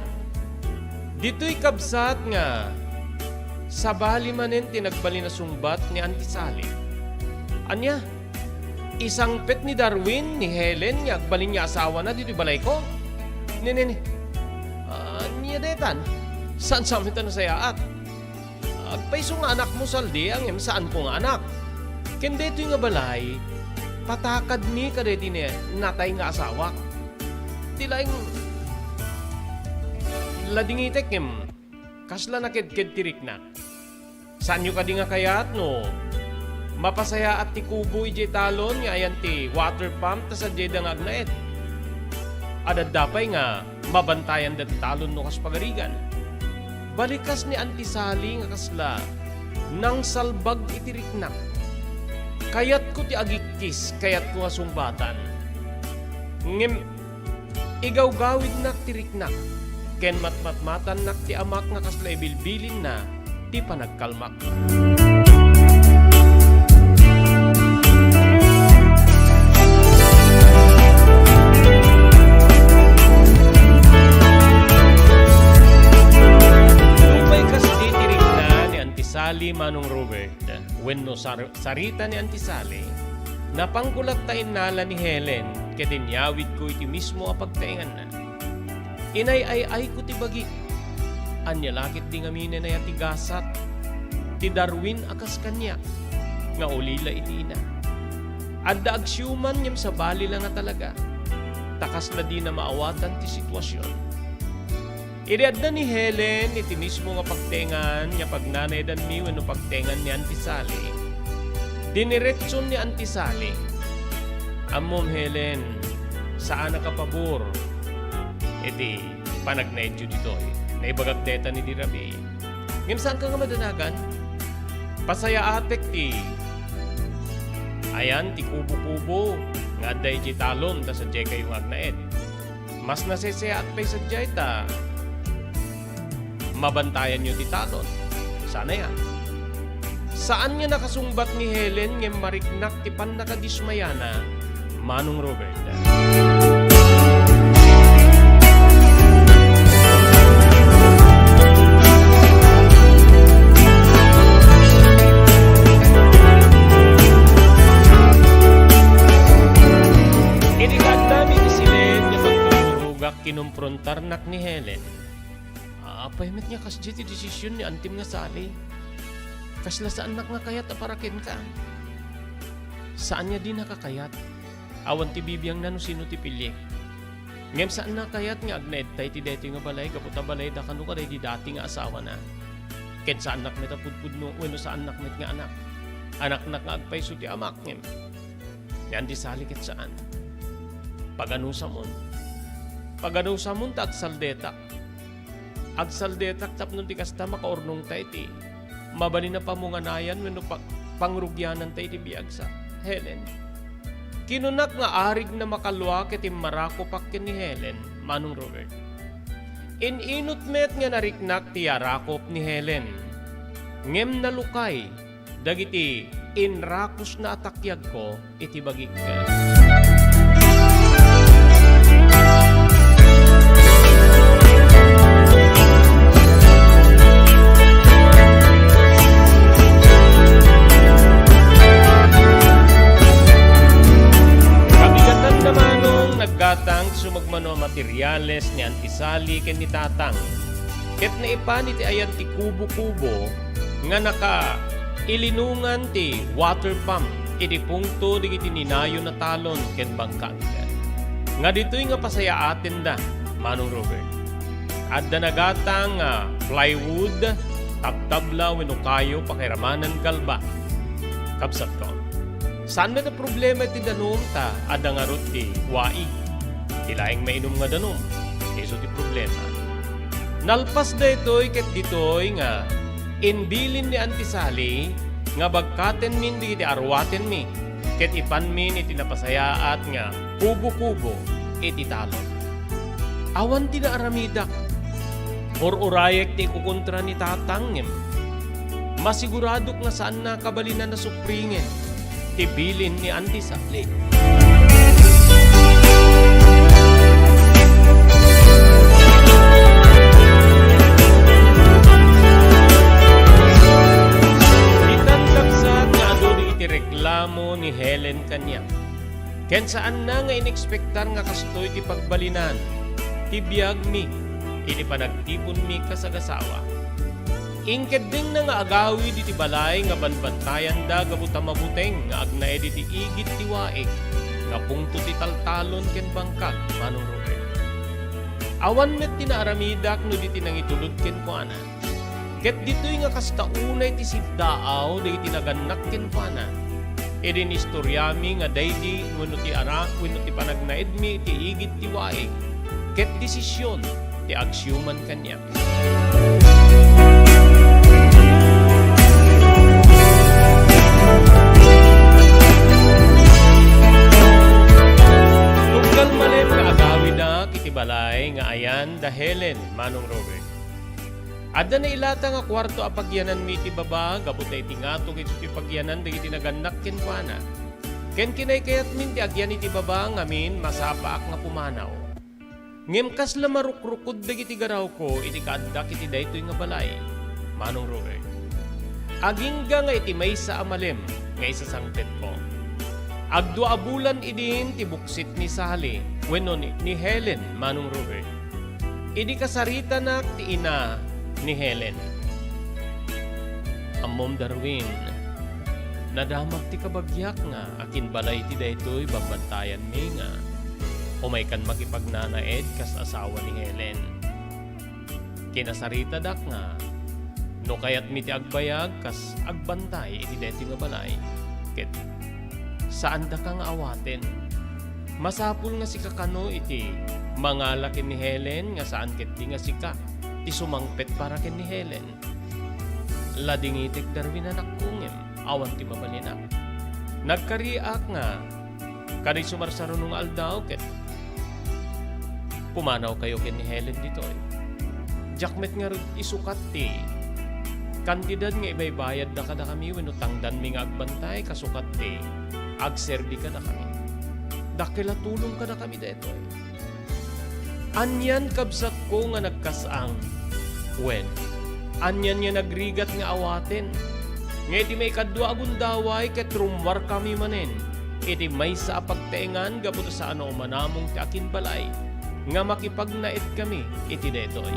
Ditoy kabsat nga sabali manen ti nagbalin a sungbat ni Auntie Sally. Ania? Isangpet ni Darwin ni Helen nga agbalin nga asawana ditoy balayko? Nini, ania daytan? Saan sa amin ta nasayaat? Agpayso nga anakmo, Saldi, ngem saanko nga anak. Ken daytoy nga balay, patakadmi kadaydi ni natay nga asawak. Ti laeng ladingitek ngem kasla nakedked ti riknak. Saanyo kadi nga kayat no mapasayaat ti kubo idiay talon nga ayan ti water pump ta sadiayda nga agnaed? Adda pay nga mabantayanda ti talon no kas pagarigan. Balikas ni Auntie Sally nga kasla nangsalbag iti riknak. Kayatko ti agikkis, kayatko nga sungbatan. Ngem igawgawidnak ti riknak, ken matmatmatannak ti amak nga kasla ibilbilinna ti panagkalmak. Nupay kasdi ti rikna ni Auntie Sally, Manong Robert, wenno sar-, sarita ni Auntie Sally, napangko latta innala ni Helen ket inyawidko iti mismo a pagtaenganna. Inay-ay-ayko ti bagik. Ania la ketdi ngamin a nayat ti gasat ti Darwin a kas kaniak nga ulila iti ina. Adda agsiuman ngem sabali la nga talaga, ta kasla dina maawatan ti situasion. Idi adda ni Helen iti mismo nga pagtengan nga pagnanayadanmi wenno pagtengan ni Auntie Sally, diniretson ni Auntie Sally, "Ammom, Helen, saanak a pabor iti panagnaedyo ditoy. Naibagak daytan idi rabii. Ngem saanka nga madanagan? Pasayaatek ti, ayan, ti kubo-kubo nga adda idiay talon ta sadiay kayo nga agnaed. Mas naseseaat pay sadiay ta mabantayanyo ti talon." Saan aya? Saan nga nakasungbat ni Helen ngem mariknak ti pannakadismayana, Manong Robert. Idi kaaddami ti silet nga pagturturogak, kinomprontarnak ni Helen. Apay met nga kasdiay ti desisyon ni antim nga Sally? Kasla saannak nga kayat a para kenka. Saan nga dinaka kayat. Awan ti bibiangna no sino ti piliek. Ngem saanna kayat nga agnaedta iti daytoy nga balay gapu ta balayda kano kadaydi dati nga asawana. Ket saannak met a pudpudno wenno saannak met nga anak. Anaknak nga agpayso ti amak, ngem ni Auntie Sally ket saan. Paganusamon. Paganusamon ta agsaldetak. Agsaldetak tapno ti kasta makaurnongta iti mabalin a pamunganayan wenno pa-, pangrugiananta iti biagsa. Helen. Kinunak nga arigna makalua ket immarakopak ken ni Helen, Manong Robert. In-inut met nga nariknak ti arakop ni Helen. Ngem nalukay dagiti inrakusna a takyagko iti bagik. Kabigatan na manong naggatang ti sumagmamano a materyales ni Auntie Sally ken ni Tatang. Ket naipan iti ayan ti kubo-kubo nga nakailinungan ti water pump iti pungto dagiti ninayon a talon ken bangkag. Nga ditoy nga pasayaatenda, Manong Robert. Adda nagatang nga plywood, tabtabla wenno kayo, pakairamanan galba. Kabsatko. Saan met a problema iti danum ta adda ngarud ti waig. Ti laeng mainum nga danum, isu ti problema. Nalpas daytoy ket ditoy nga imbilin ni Auntie Sally nga bagkatenmin dagiti aruatenmi ket ipanmin iti napasayaat nga kubo-kubo iti talon. Awan ti naaramidak. Ur-urayek ti ikukontra ni Tatang, ngem masiguradok nga saanna kabalinan a supringen ti bilin ni Auntie Sally. Ditan kabsat nga adu dagiti reklamo ni Helen kaniak. Ken saanna nga inekspektar nga kastoy ti pagbalinan ti biagmi iti panagtiponmi kas agasawa. Inkeddengna nga agawid iti balay nga banbantayanda gapu ta mabuteng nga agnaed iti igid ti waig nga pungto ti taltalon ken bangkag, Manong Robert. Awan met ti naaramidak no di ti nangitulod kenkuana. Ket ditoy nga kasta unay ti siddaaw dagiti nagannak kenkuana. Idi inistoriami nga daydi wenno ti ara-, wenno ti panagnaedmi iti igid ti waig, ket desision ti agsiuman kaniak. Tunggal malem nga agawidak iti balay nga ayan da Helen, Manong Robert. Adda nailata nga kuarto a pagyananmi iti baba, gapu ta iti ngatong isu ti pagyanan dagiti nagannak kenkuana. Ken kinaykayatmin ti agyan iti baba ngamin masapaak nga pumanaw. Ngem kasla marukrukod dagiti garawko iti kaaddak iti daytoy nga balay, Manong Robert. Agingga nga iti maysa a malem nga isasangpetko. Agdua a bulan idin ti buksit ni Sally wenno ni, ni Helen, Manong Robert. Idi kasaritanak ti ina ni Helen. Ammom, Darwin, nadamag ti kabagiak nga akinbalay ti daytoy bambantayanmi nga umaykan makipagnanaed kas asawa ni Helen. Kinasaritadak nga no kayatmi ti agbayag kas agbantay iti daytoy nga balay, ket saandaka nga awaten. Masapul nga sika kano iti mangala ken ni Helen nga saan ketdi nga sika ti sumangpet para ken ni Helen. Ladingitek, Darwin, anakko, ngem awan ti mabalinak. Nagkariak nga kada isu marsaruno nga aldaw ket pumanawkayo ken ni Helen ditoy. Diak met ngarud isukat ti kantidad nga ibaybayadda kadakami wenno tangdanmi nga agbantay kasukat ti agserbi kadakami. Dakkel a tulong kadakami daytoy. Anian, kabsatko, nga nagkas-ang? Wen, anian nga nagrigat nga awaten? Nga iti maikadua a gundaway ket rummuarkami manen iti maysa a pagtaengan gapu ta saan a umanamong ti akinbalay nga makipagnaedkami iti daytoy.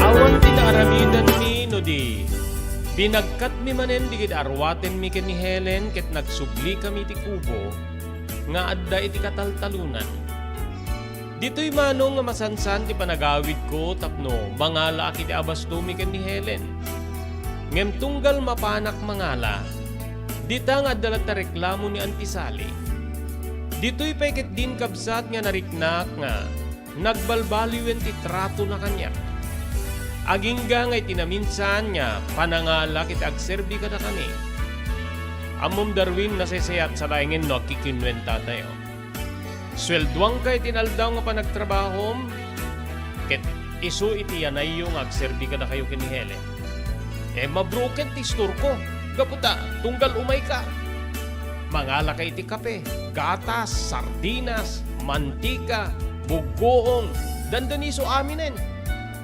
Awan ti naaramidanmi no di binagkatmi manen dagiti aruatenmi ken ni Helen ket nagsublikami iti kubo nga adda iti kataltalonan. Ditoy manong nga masansan ti panagawidko tapno mangalaak iti abastomi ken ni Helen. Ngem tunggal mapanak mangala, dita nga adda latta reklamo ni Auntie Sally. Ditoy pay ketdin, kabsat, nga nariknak nga nagbalbaliwen ti tratona kaniak. Agingga nga iti naminsan nga panangalak iti agserbi kadakami. Ammom, Darwin, nasaysayat sa laengen no agkikinnuentatayo. Sueldoanka iti inaldaw nga panagtrabahom, ket isu iti yanayyo nga agserbi kadakayo ken ni Helen. E, mabroken ti istorko, gapu ta tunggal umayka, mangalaka iti kape, gatas, sardinas, mantika, buggoong, dandani isu aminen.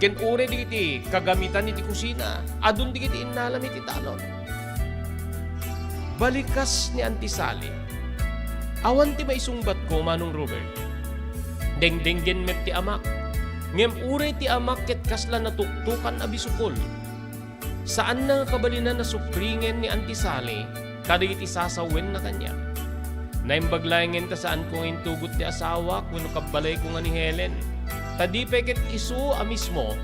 Ken uray dagiti kagamitan iti kusina, adun dagiti innalam iti talon. Balikas ni Auntie Sally. Awan ti maisungbatko, Manong Robert. Dengdenggen met ti amak. Ngem uray ti amak ket kasla natuktokan a bisukol. Saanna nga kabalinan a supringen ni Auntie Sally kadagiti sasawenna kaniak. Naimbag laengen ta saanko nga intugot ti asawak wenno kabbalayko nga ni Helen. Ta di pay ket isu a mismo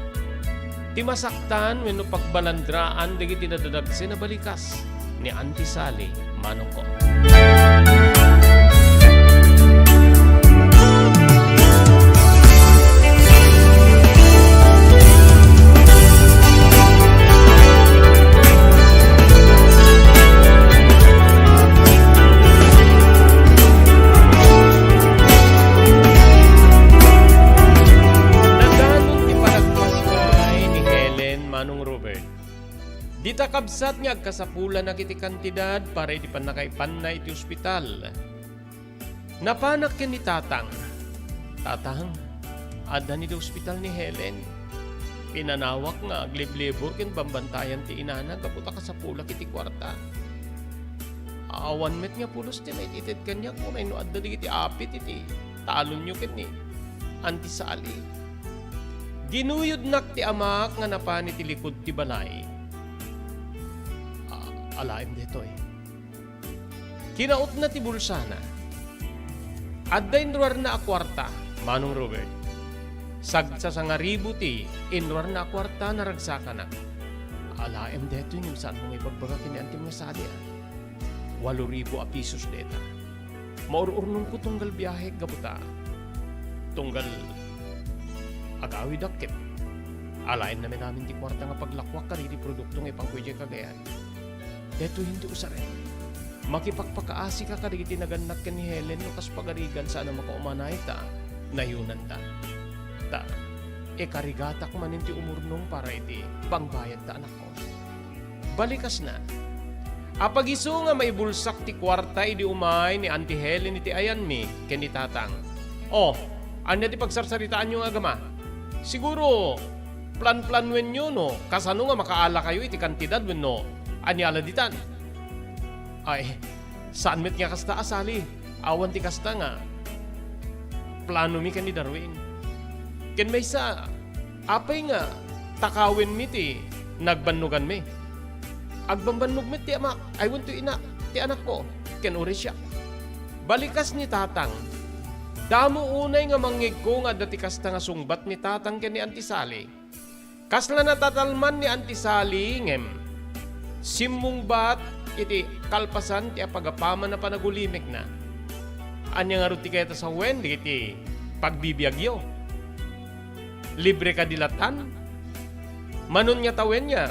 ti masaktan wenno pagbalandraan dagiti nadadagsen a balikas ni Auntie Sally, manongko. Nadanon ti panagpaskay ni Helen, Manong Robert. Dita, kabsat, nga agkasapulanak iti kantidad para iti pannakaipanna iti ospital. Napanak ken ni Tatang. "Tatang, adda iti ospital ni Helen. Pinanawak nga agliblibor ken bambantayan ti inana gapu ta kasapulak iti kuarta. Awan met nga pulos ti naitited kaniak uray no adda dagiti apit iti talonyo ken ni Auntie Sally." Ginuyodnak ti amak nga napan iti likud ti balay. A-, alaem daytoy. Kinautna ti bulsana. Adda inruarna a kuarta, Manong Robert. Sagsasangaribu ti inruarna a kuarta, naragsakanak. Alaem daytoy ngem saanmo nga ibagbaga ken ni Antim nga Sally, a. Walo ribu a pisos dayta. Maur-urnongko tunggal biahek gapu ta tunggal agawidak ket alaenna met amin ti kuarta nga paglakuak kadagiti produkto nga ipanko idiay Cagayan. Daytoy ti usaren. Makipakpakaasika kadagiti nagannak ken ni Helen no kas pagarigan saan a makaumanay ta nayonanta. Ta ikarigatak manen ti umurnong para iti pangbayad ta anakko. Balikasna. Apagiso nga maibulsak ti kuarta idi umay ni Auntie Helen iti ayanmi ken ni Tatang. "O, ania ti pagsarsaritaanyo nga agama? Siguro, plan-planuenyo no kasano nga makaalakayo iti kantidad wenno ania la ditan?" "Ay, saan met nga kasta a Sally. Awan ti kasta nga planomi ken ni Darwin. Ken maysa, apay nga takawenmi ti nagbannoganmi? Agbambannog met ti amak, ay wenno ti inak, ti anakko, ken uray siak." Balikas ni Tatang. Damo unay nga mangngegko nga adda ti kasta nga sungbat ni Tatang ken ni Auntie Sally. Kasla natatalman ni Auntie Sally ngem simmungbat iti kalpasan ti apagapaman a panagulimekna. "Ania ngarud ti kayat a sawen dagiti pagbibiagyo? Libre kadi lattan? Manonnia tawennia,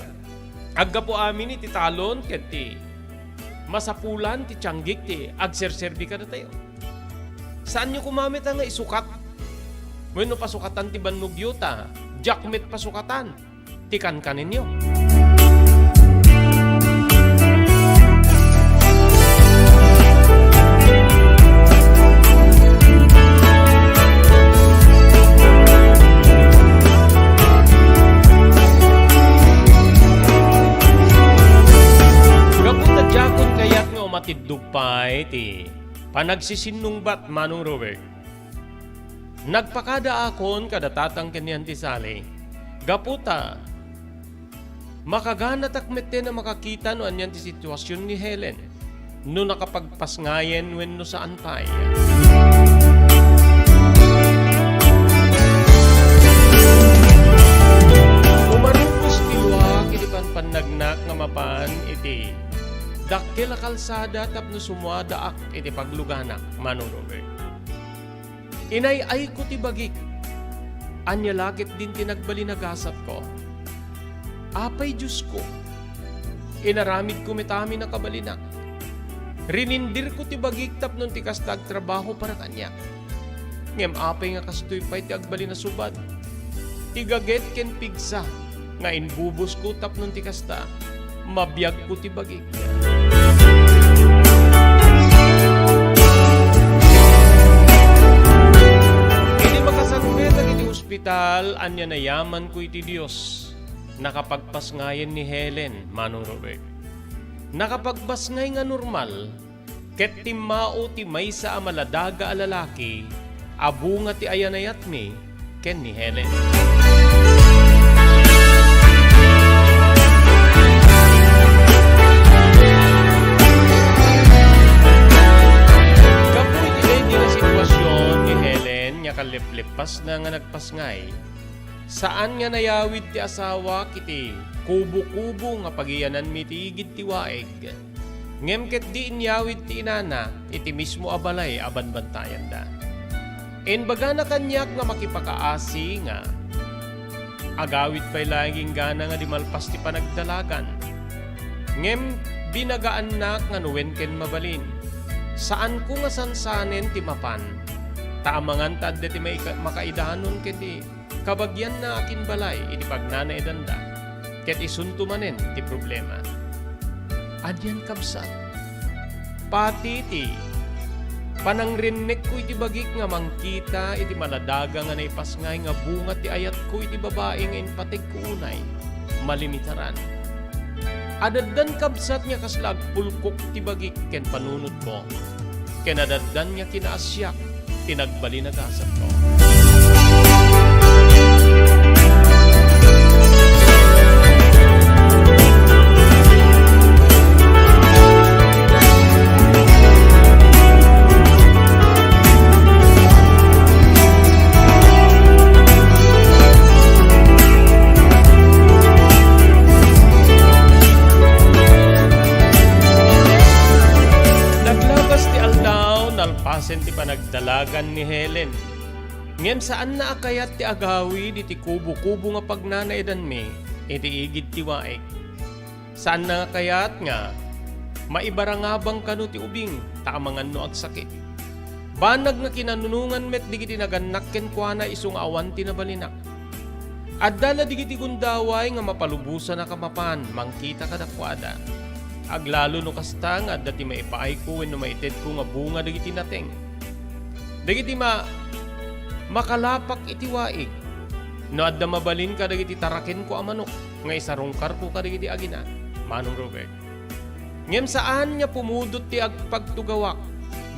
aggapu amin iti talon ket ti masapulan ti tianggik ti agserserbi kadatayo. Saanyo koma met a nga isukat wenno pasukatan ti bannogyo ta diak met pasukatan ti kankanenyo." Gapu ta diakon kayat nga umatiddog pay ti panagsisinnungbat, Manong Robert. Nagpakadaakon kada Tatang ken ni Auntie Sally. Gapu ta makaganatak metten a makakita no anian ti situasion ni Helen, no nakapagpasngayen wenno saan pay. Nagnak nga mapan iti dakkel a kalsada tapno sumuadaak iti pagluganak, Manong Robert. Inay-ayko ti bagik. Ania la ketdin ti nagbalin a gasatko? Apay Diosko, inaramidko met amin a kabalinak. Rinindirko ti bagik tapno ti kasta agtrabaho para kaniak. Ngem apay nga kastoy pay ti agbalin a subad? Ti gaget ken pigsa nga imbubosko tapno ti kasta, mabiagko ti bagik. Idi makasangpet dagiti ospital, ania nayamanko iti Dios? Nakapagpasngayen ni Helen, Manong Robert. Nakapagpasngay nga normal, ket timmao ti maysa a maladaga a lalaki a bunga ti ayanayatmi ken ni Helen. Gapu iti daydi a sitwasion ni Helen nga kalleplessna nga nagpasngay, saan nga nayawid ti asawak iti kubo-kubo nga pagiyananmi iti igid ti waig. Ngem ket di inyawid ti inana iti mismo a balay a banbantayanda. Imbagana kaniak nga makipakaasi nga agawid pay laeng inggana nga di malpas ti panagdalagan. Ngem binagaannak nga no wen ken mabalin. Saanko nga sansanen ti mapan, ta amangan ta adda ti maika-, makaidanon ken ti kabagianna a kinbalay iti pagnanaedanda, ket isunto manen ti problema. Anian, kabsat? Pati iti panangrennekko iti bagik nga mangkita iti maladaga nga naipasngay nga bunga ti ayatko iti babai nga impategko unay, malimitaran. Adaddan, kabsat, nga kasla agpulkok ti bagik ken panunotko, ken adaddan nga kinaasiak ti nagbalin a gasatko. Naglabas ti aldaw, nalpasen ti panagdalagan ni Helen. Ngem saanna a kayat ti agawid iti kubo-kubo nga pagnanaedanmi iti igid ti waig. Saanna nga kayat nga maibarangabang kano ti ubing ta amangan no agsakit. Banag nga kinanunongan met dagiti nagannak kenkuana isu nga awan ti nabalinak. Adda la dagiti gundaway nga mapalubosanak a mapan mangkita kadakuada. Aglalo no kasta nga adda ti maipaayko wenno maitedko nga bunga dagiti nateng. Dagiti ma-, makalapak iti waig. No adda mabalin kadagiti tarakenko a manok nga isarungkarko kadagiti agina, Manong Robert. Ngem saan nga pumudot ti agpagtugawak,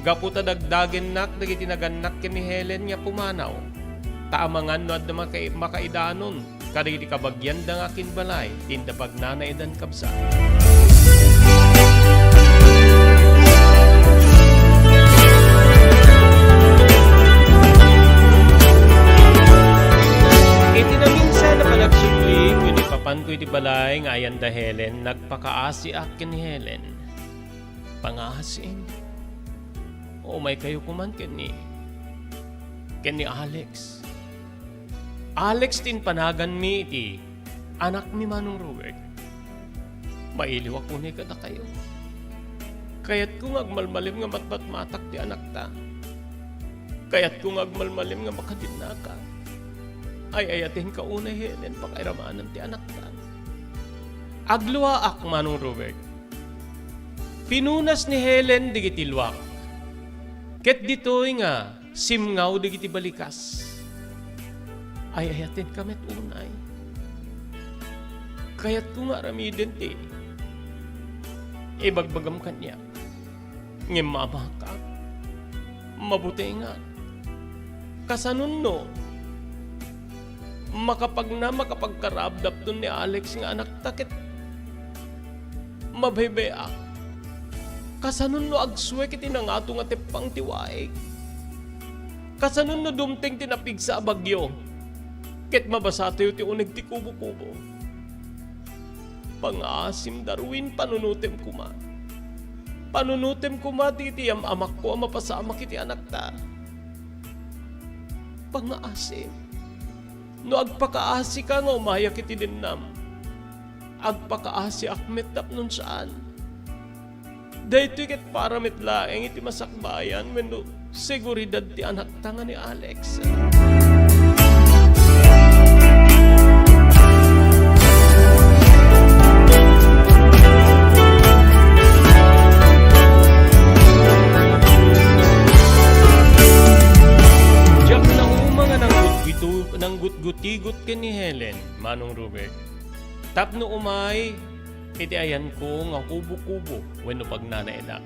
gapu ta dagdagennak dagiti nagannak ken ni Helen nga pumanaw, ta amangan no adda makai-, makaidanon kadagiti kabagianda nga akinbalay ti inda pagnanaedan, kabsat. Iti naminsan a panagsubli, ken ipapanko iti balay nga ayan da Helen, nagpakaasiak ken ni Helen. Pangaasim. Umaykayo koman ken ni, ken ni Alex. Alex ti impanaganmi iti anakmi, Manong Robert. Mailiwak unay kadakayo. Kayatko nga agmalmalem nga matmatmatak ti anakta. Kayatko nga agmalmalem nga makadinnaka. Ay-ayatenka unay, Helen, pakairamanan ti anakta. Agluaak, Manong Robert. Pinunas ni Helen dagiti luak. Ket ditoy nga simngaw dagiti balikas. Ay-ayatenka met unay. Kayatko nga aramiden ti ibagbagam kaniak. Ngem mamakak, mabutengak. Kasanonno, makapagna, makapagkarabdabton ni Alex nga anakta ket mabaybayak. Kasanonno agsuek iti nangato nga teppang ti waig. Kasanonno dumteng ti napigsa a bagyo ket mabasatayo ti uneg ti kubo-kubo. Pangaasim, Darwin, panunotem koma. Panunotem koma ti, ti yam-amakko a mapasamak iti anakta. Pangaasim. No agpakaasika nga umayak iti dennam, agpakaasiak met tapnon saan. Daytoy ket para met laeng iti masakbayan wenno seguridad ti anakta nga ni Alex. Diak nauma nga nanggutgutu-, nanggutgutigot ken ni Helen, Manong Robert. Tapno umay iti ayanko nga kubo-kubo wenno pagnanaedak.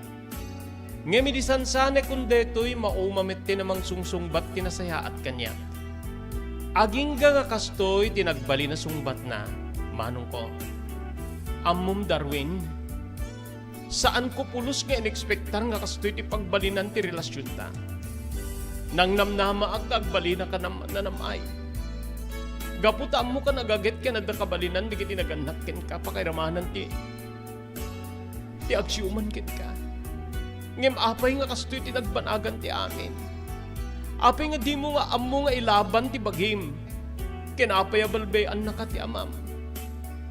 Ngem idi sansanekon daytoy, mauma met ti namangsungsungbat ti nasayaat kaniak. Agingga nga kastoy ti nagbalin a sungbatna, manongko. Ammom, Darwin, saanko pulos nga inekspektar nga kastoy ti pagbalinan ti relasionta. Nangnamnamaak nga agbalinaka nam-, nanam-ay. Gapu ta ammoka nga agaget ken adda kabalinan dagiti nagannak kenka, pakairamanan ti ti agsiuman kenka. Ngem apay nga kastoy ti nagbanagan ti amin? Apay nga dimo nga ammo nga ilaban ti bagim? Ken apay a balbay-annaka ti amam?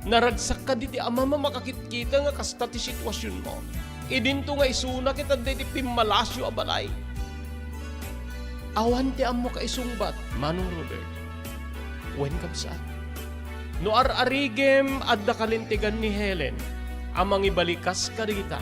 Naragsakka diti amam a makakitkita nga kasta ti situasionmo. Idinto nga isuna ket adda iti pimmalasyo a balay. Awan ti ammok a isungbat, Manong Robert. Wen, kabsat, no ar-arigem, adda kalintegan ni Helen a mangibalikas kadagita.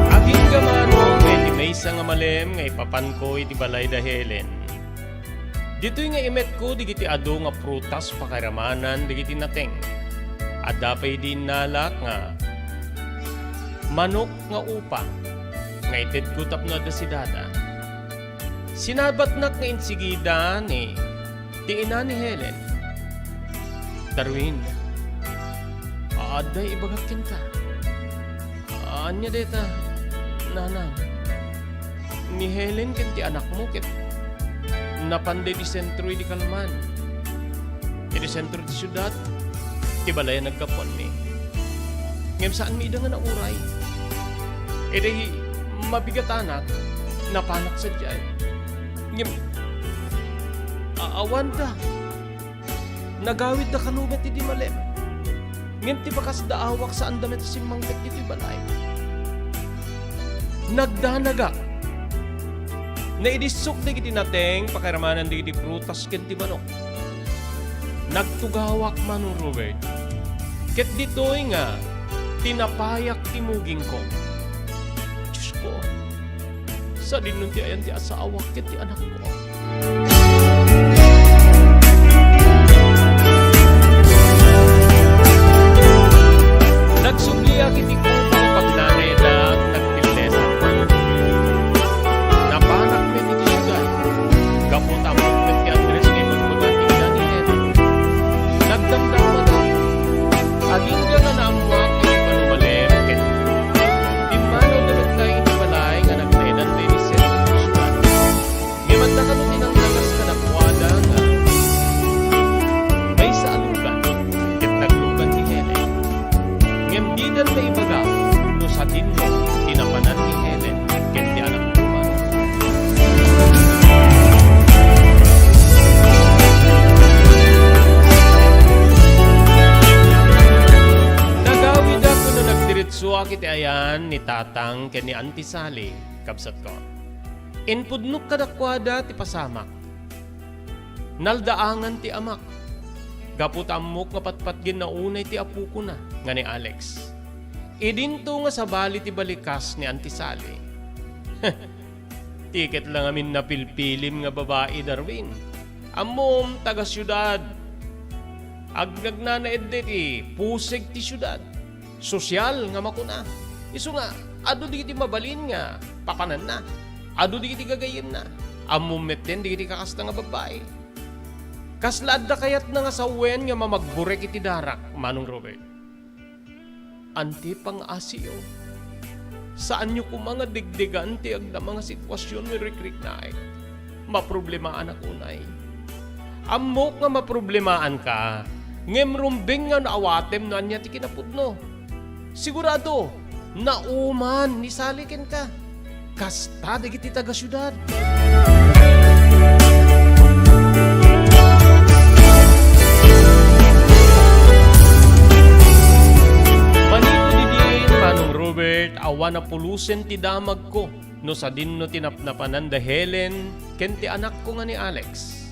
Agingga manen nga iti maysa nga malem nga ipapanko iti balay da Helen. Ditoy nga imetko dagiti adu nga prutas pakairamanan dagiti nateng. Adda pay idi innalak nga manok nga upa nga itedko tapno adda si Dada. Sinabatnak nga insigida ni ti ina ni Helen. Darwin, adda ibagak kenka. Ania dayta, nanang? Ni Helen ken ti anakmo ket napanda iti sentro idi kalman. Iti sentro ti siudad, ti balay a naggapuanmi. Ngem saanmi ida nga nauray. Idi mabigatanak, napanak sadiay. Ngem, a-, awanda. Nagawidda kano met idi malem. Ngem ti bakas daawak, saanda met a simmangpet ditoy balay. Nagdanagak. Naidissok dagiti nateng pakairamanan dagiti prutas ken ti manok. Nagtugawak, Manong Robert. Ket ditoy nga tinapayak ti mugingko. Diosko, sadinnon ti ayan ti asawak ket ti anakko. Nagsubliak iti kubong pagnanaedak, nagpillesak. Napanak met iti siudad. Gapu ta ammok met ti address nga ibagbaga ti ina ni Helen. Nagdamdamadak. Agingga nga naammoak iti panumalem ket pimmanaw da met laeng iti balay nga nagnaedan daydi sentro ti siudad. Ngem adda kano ti nanglagas kadakuada nga maysa a lugan ket naglugan ni Helen. Ngem didan maibaga no sadinno ti napanan ni Helen ken ti anakko. Nagawidak no nagdiretsoak iti ayan ni Tatang ken ni Auntie Sally, kabsatko. Impudnok kadakuada ti pasamak. Naldaangan ti amak, gapu ta ammok nga patpatgenna unay ti apokona nga ni Alex. Idinto nga sabali ti balikas ni Auntie Sally. Ti ket la ngamin napilpilim nga babai, Darwin. Ammom, taga-siudad. Ag-, agnanaedda iti puseg ti siudad. Sosyal nga makuna. Isu nga, adu dagiti mabalin nga papananna. Adu dagiti gagayyemna. Ammom metten dagiti kakasta nga babbai. Kasla adda kayatna nga sawen nga mamagburek iti darak, Manong Robert? Anti pangasiyo. Saanyo koma nga degdegan ti agdama nga sitwasion wenno rikriknaek. Maproblemaanak unay. Ammok nga maproblemaanka, ngem rumbeng nga no awatem no ania ti kinapudno. Sigurado, nauman ni Sally kenka. Kasta dagiti taga-siudad. Manipud idin, Manong Robert, awan a pulosen ti damagko no sadinno ti napnapanan da Helen ken ti anakko nga ni Alex.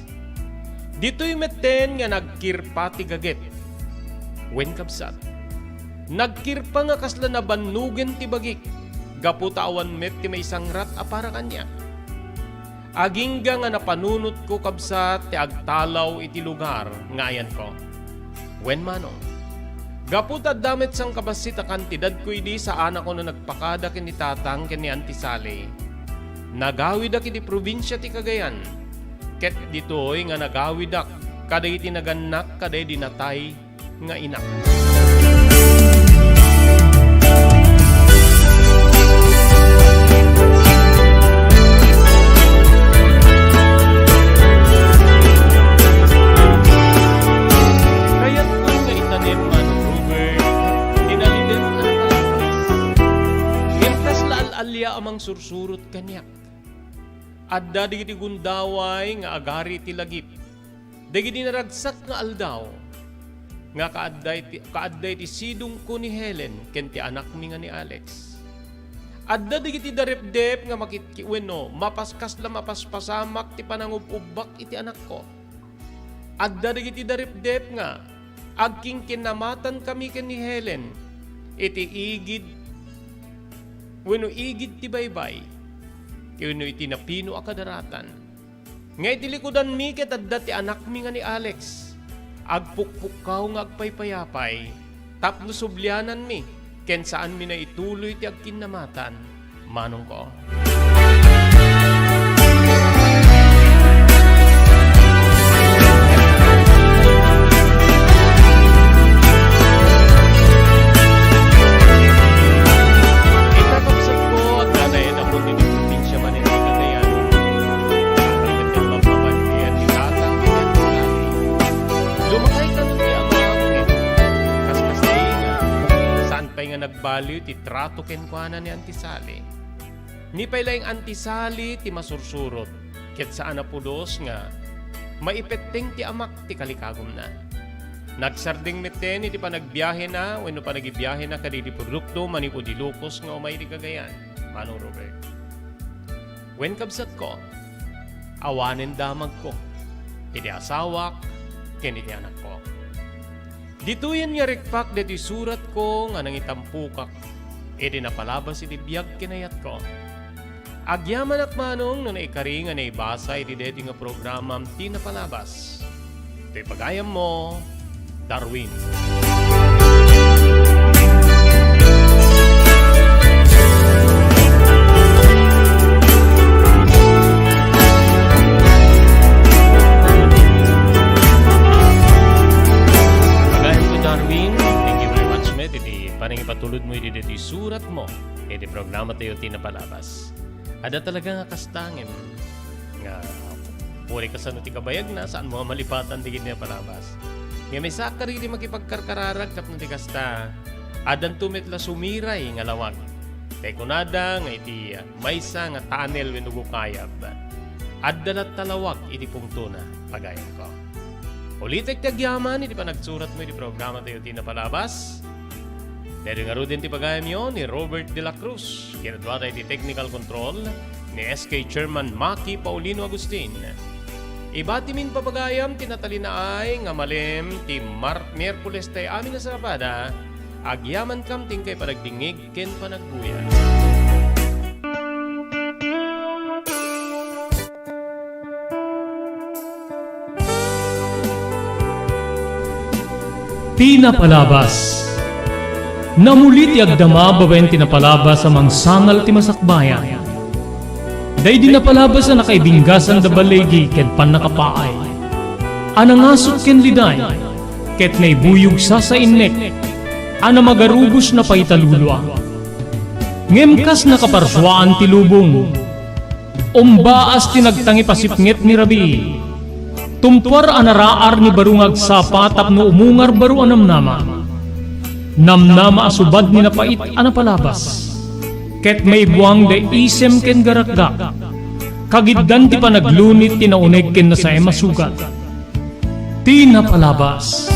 Ditoy metten nga nagkirpa ti gaget. Wen, kabsat, nagkirpa nga kasla nabannogen ti bagik, gapu ta awan met ti maisangrat a para kaniak. Agingga nga napanunotko, kabsat, ti agtalaw iti lugar nga ayanko. Wen, Manong, gapu ta adda met sangkabassit a kantidadko idi, saanakon a nagpakada ken ni Tatang ken ni Auntie Sally. Nagawidak iti probinsia ti Cagayan, ket ditoy nga nagawidak kadagiti nagannak kadagidi natay nga inak. Kayatko nga itanem, Manong Robert, ti naliden a nakalupas. Ngem kasla al-alia a mangsursurot kaniak. Adda dagiti gundaway nga agari ti lagip. Dagiti naragsak nga aldaw nga kaadda iti, kaadda iti sidongko ni Helen ken ti anakmi nga ni Alex. Adda dagiti darepdep nga makitki-, wenno mapas-, kasla mapaspasamak ti panangub-ubbak iti anakko. Adda dagiti darepdep nga agkinkinamatankami ken ni Helen iti igid wenno igid ti baybay wenno iti napino a kadaratan. Nga iti likudanmi ket adda ti anakmi nga ni Alex. Agpukpukkaw nga agpaypayapay tapno subliananmi ken saanmi naituloy ti agkinnamatan, manongko. Ita, kabsatko, adda nayen a pudno iti probinsia manen ti Cagayan. Aramid ti mapapagbian ti tatang ken ni Auntie Sally. Lumakay kano ti ama ket kaskasdi nga saan pay nga nagbaliw ti trato kenkuana ni Auntie Sally. Ni pay laeng Auntie Sally ti masursurot, ket saan a pulos nga maipetteng ti amak ti kalikagumna. Nagsardeng metten iti panagbiahena wenno panagibiahena kadagiti produkto manipud Ilocos nga umay iti Cagayan, Manong Robert. Wen, kabsatko, awanen damagko iti asawak ken iti anakko. Ditoyen nga rikpak daytoy suratko nga nangitampokak iti napalabas iti biag ken ayatko. Agyamanak manong no naikari nga naibasa iti daytoy nga programam ti napalabas. Toy pagayammo, Darwin. Pagayamko, Darwin, thank you very much met iti panangipatulodmo iti daytoy suratmo iti programatayo ti napalabas. Adda talaga nga kasta ngem nga puri kasano ti kabayagna, saanmo nga malipatan dagiti napalabas. Ngem maysaak kadagiti makipagkarkararag tapno ti kasta, addanto met la sumiray nga lawag. Tay kunada nga iti maysa nga tunnel wenno gukayab, adda latta lawag iti pungtona, pagayamko. Ulitek ti agyaman iti panagsuratmo iti programatayo ti napalabas. Daytoy ngaruden ti pagayamyo ni Robert de la Cruz. Kinaduada iti technical control ni S K Chairman Maki Paulino Agustin. Ibatimin papagayam ti natalinaay nga malem ti Mar-, Miyerkules tay amin a sabada. Agyamankam ti inkay panagdingngeg ken panagbuya. Ti napalabas. Namuli ti agdama babaen ti napalabas a mangsangal ti masakbayan. Daydi napalabas a nakaibinggasan da baligi ken pannakapaay. a nangasut ken liday, ket naibuyog sasainnek a namagarubos na pay talulua. Ngem kas nakaparsuaan ti lubong, umbaas ti nagtangipasipnget ni rabii. Tumpuar a naraar ni baro nga agsapa tapno umungar baro a namnama. Namnama a subad ni napait a napalabas. Ket maibuang da isem ken garakgak. Kagiddan ti panaglunit ti nauneg ken nasaem a sugat. Ti napalabas.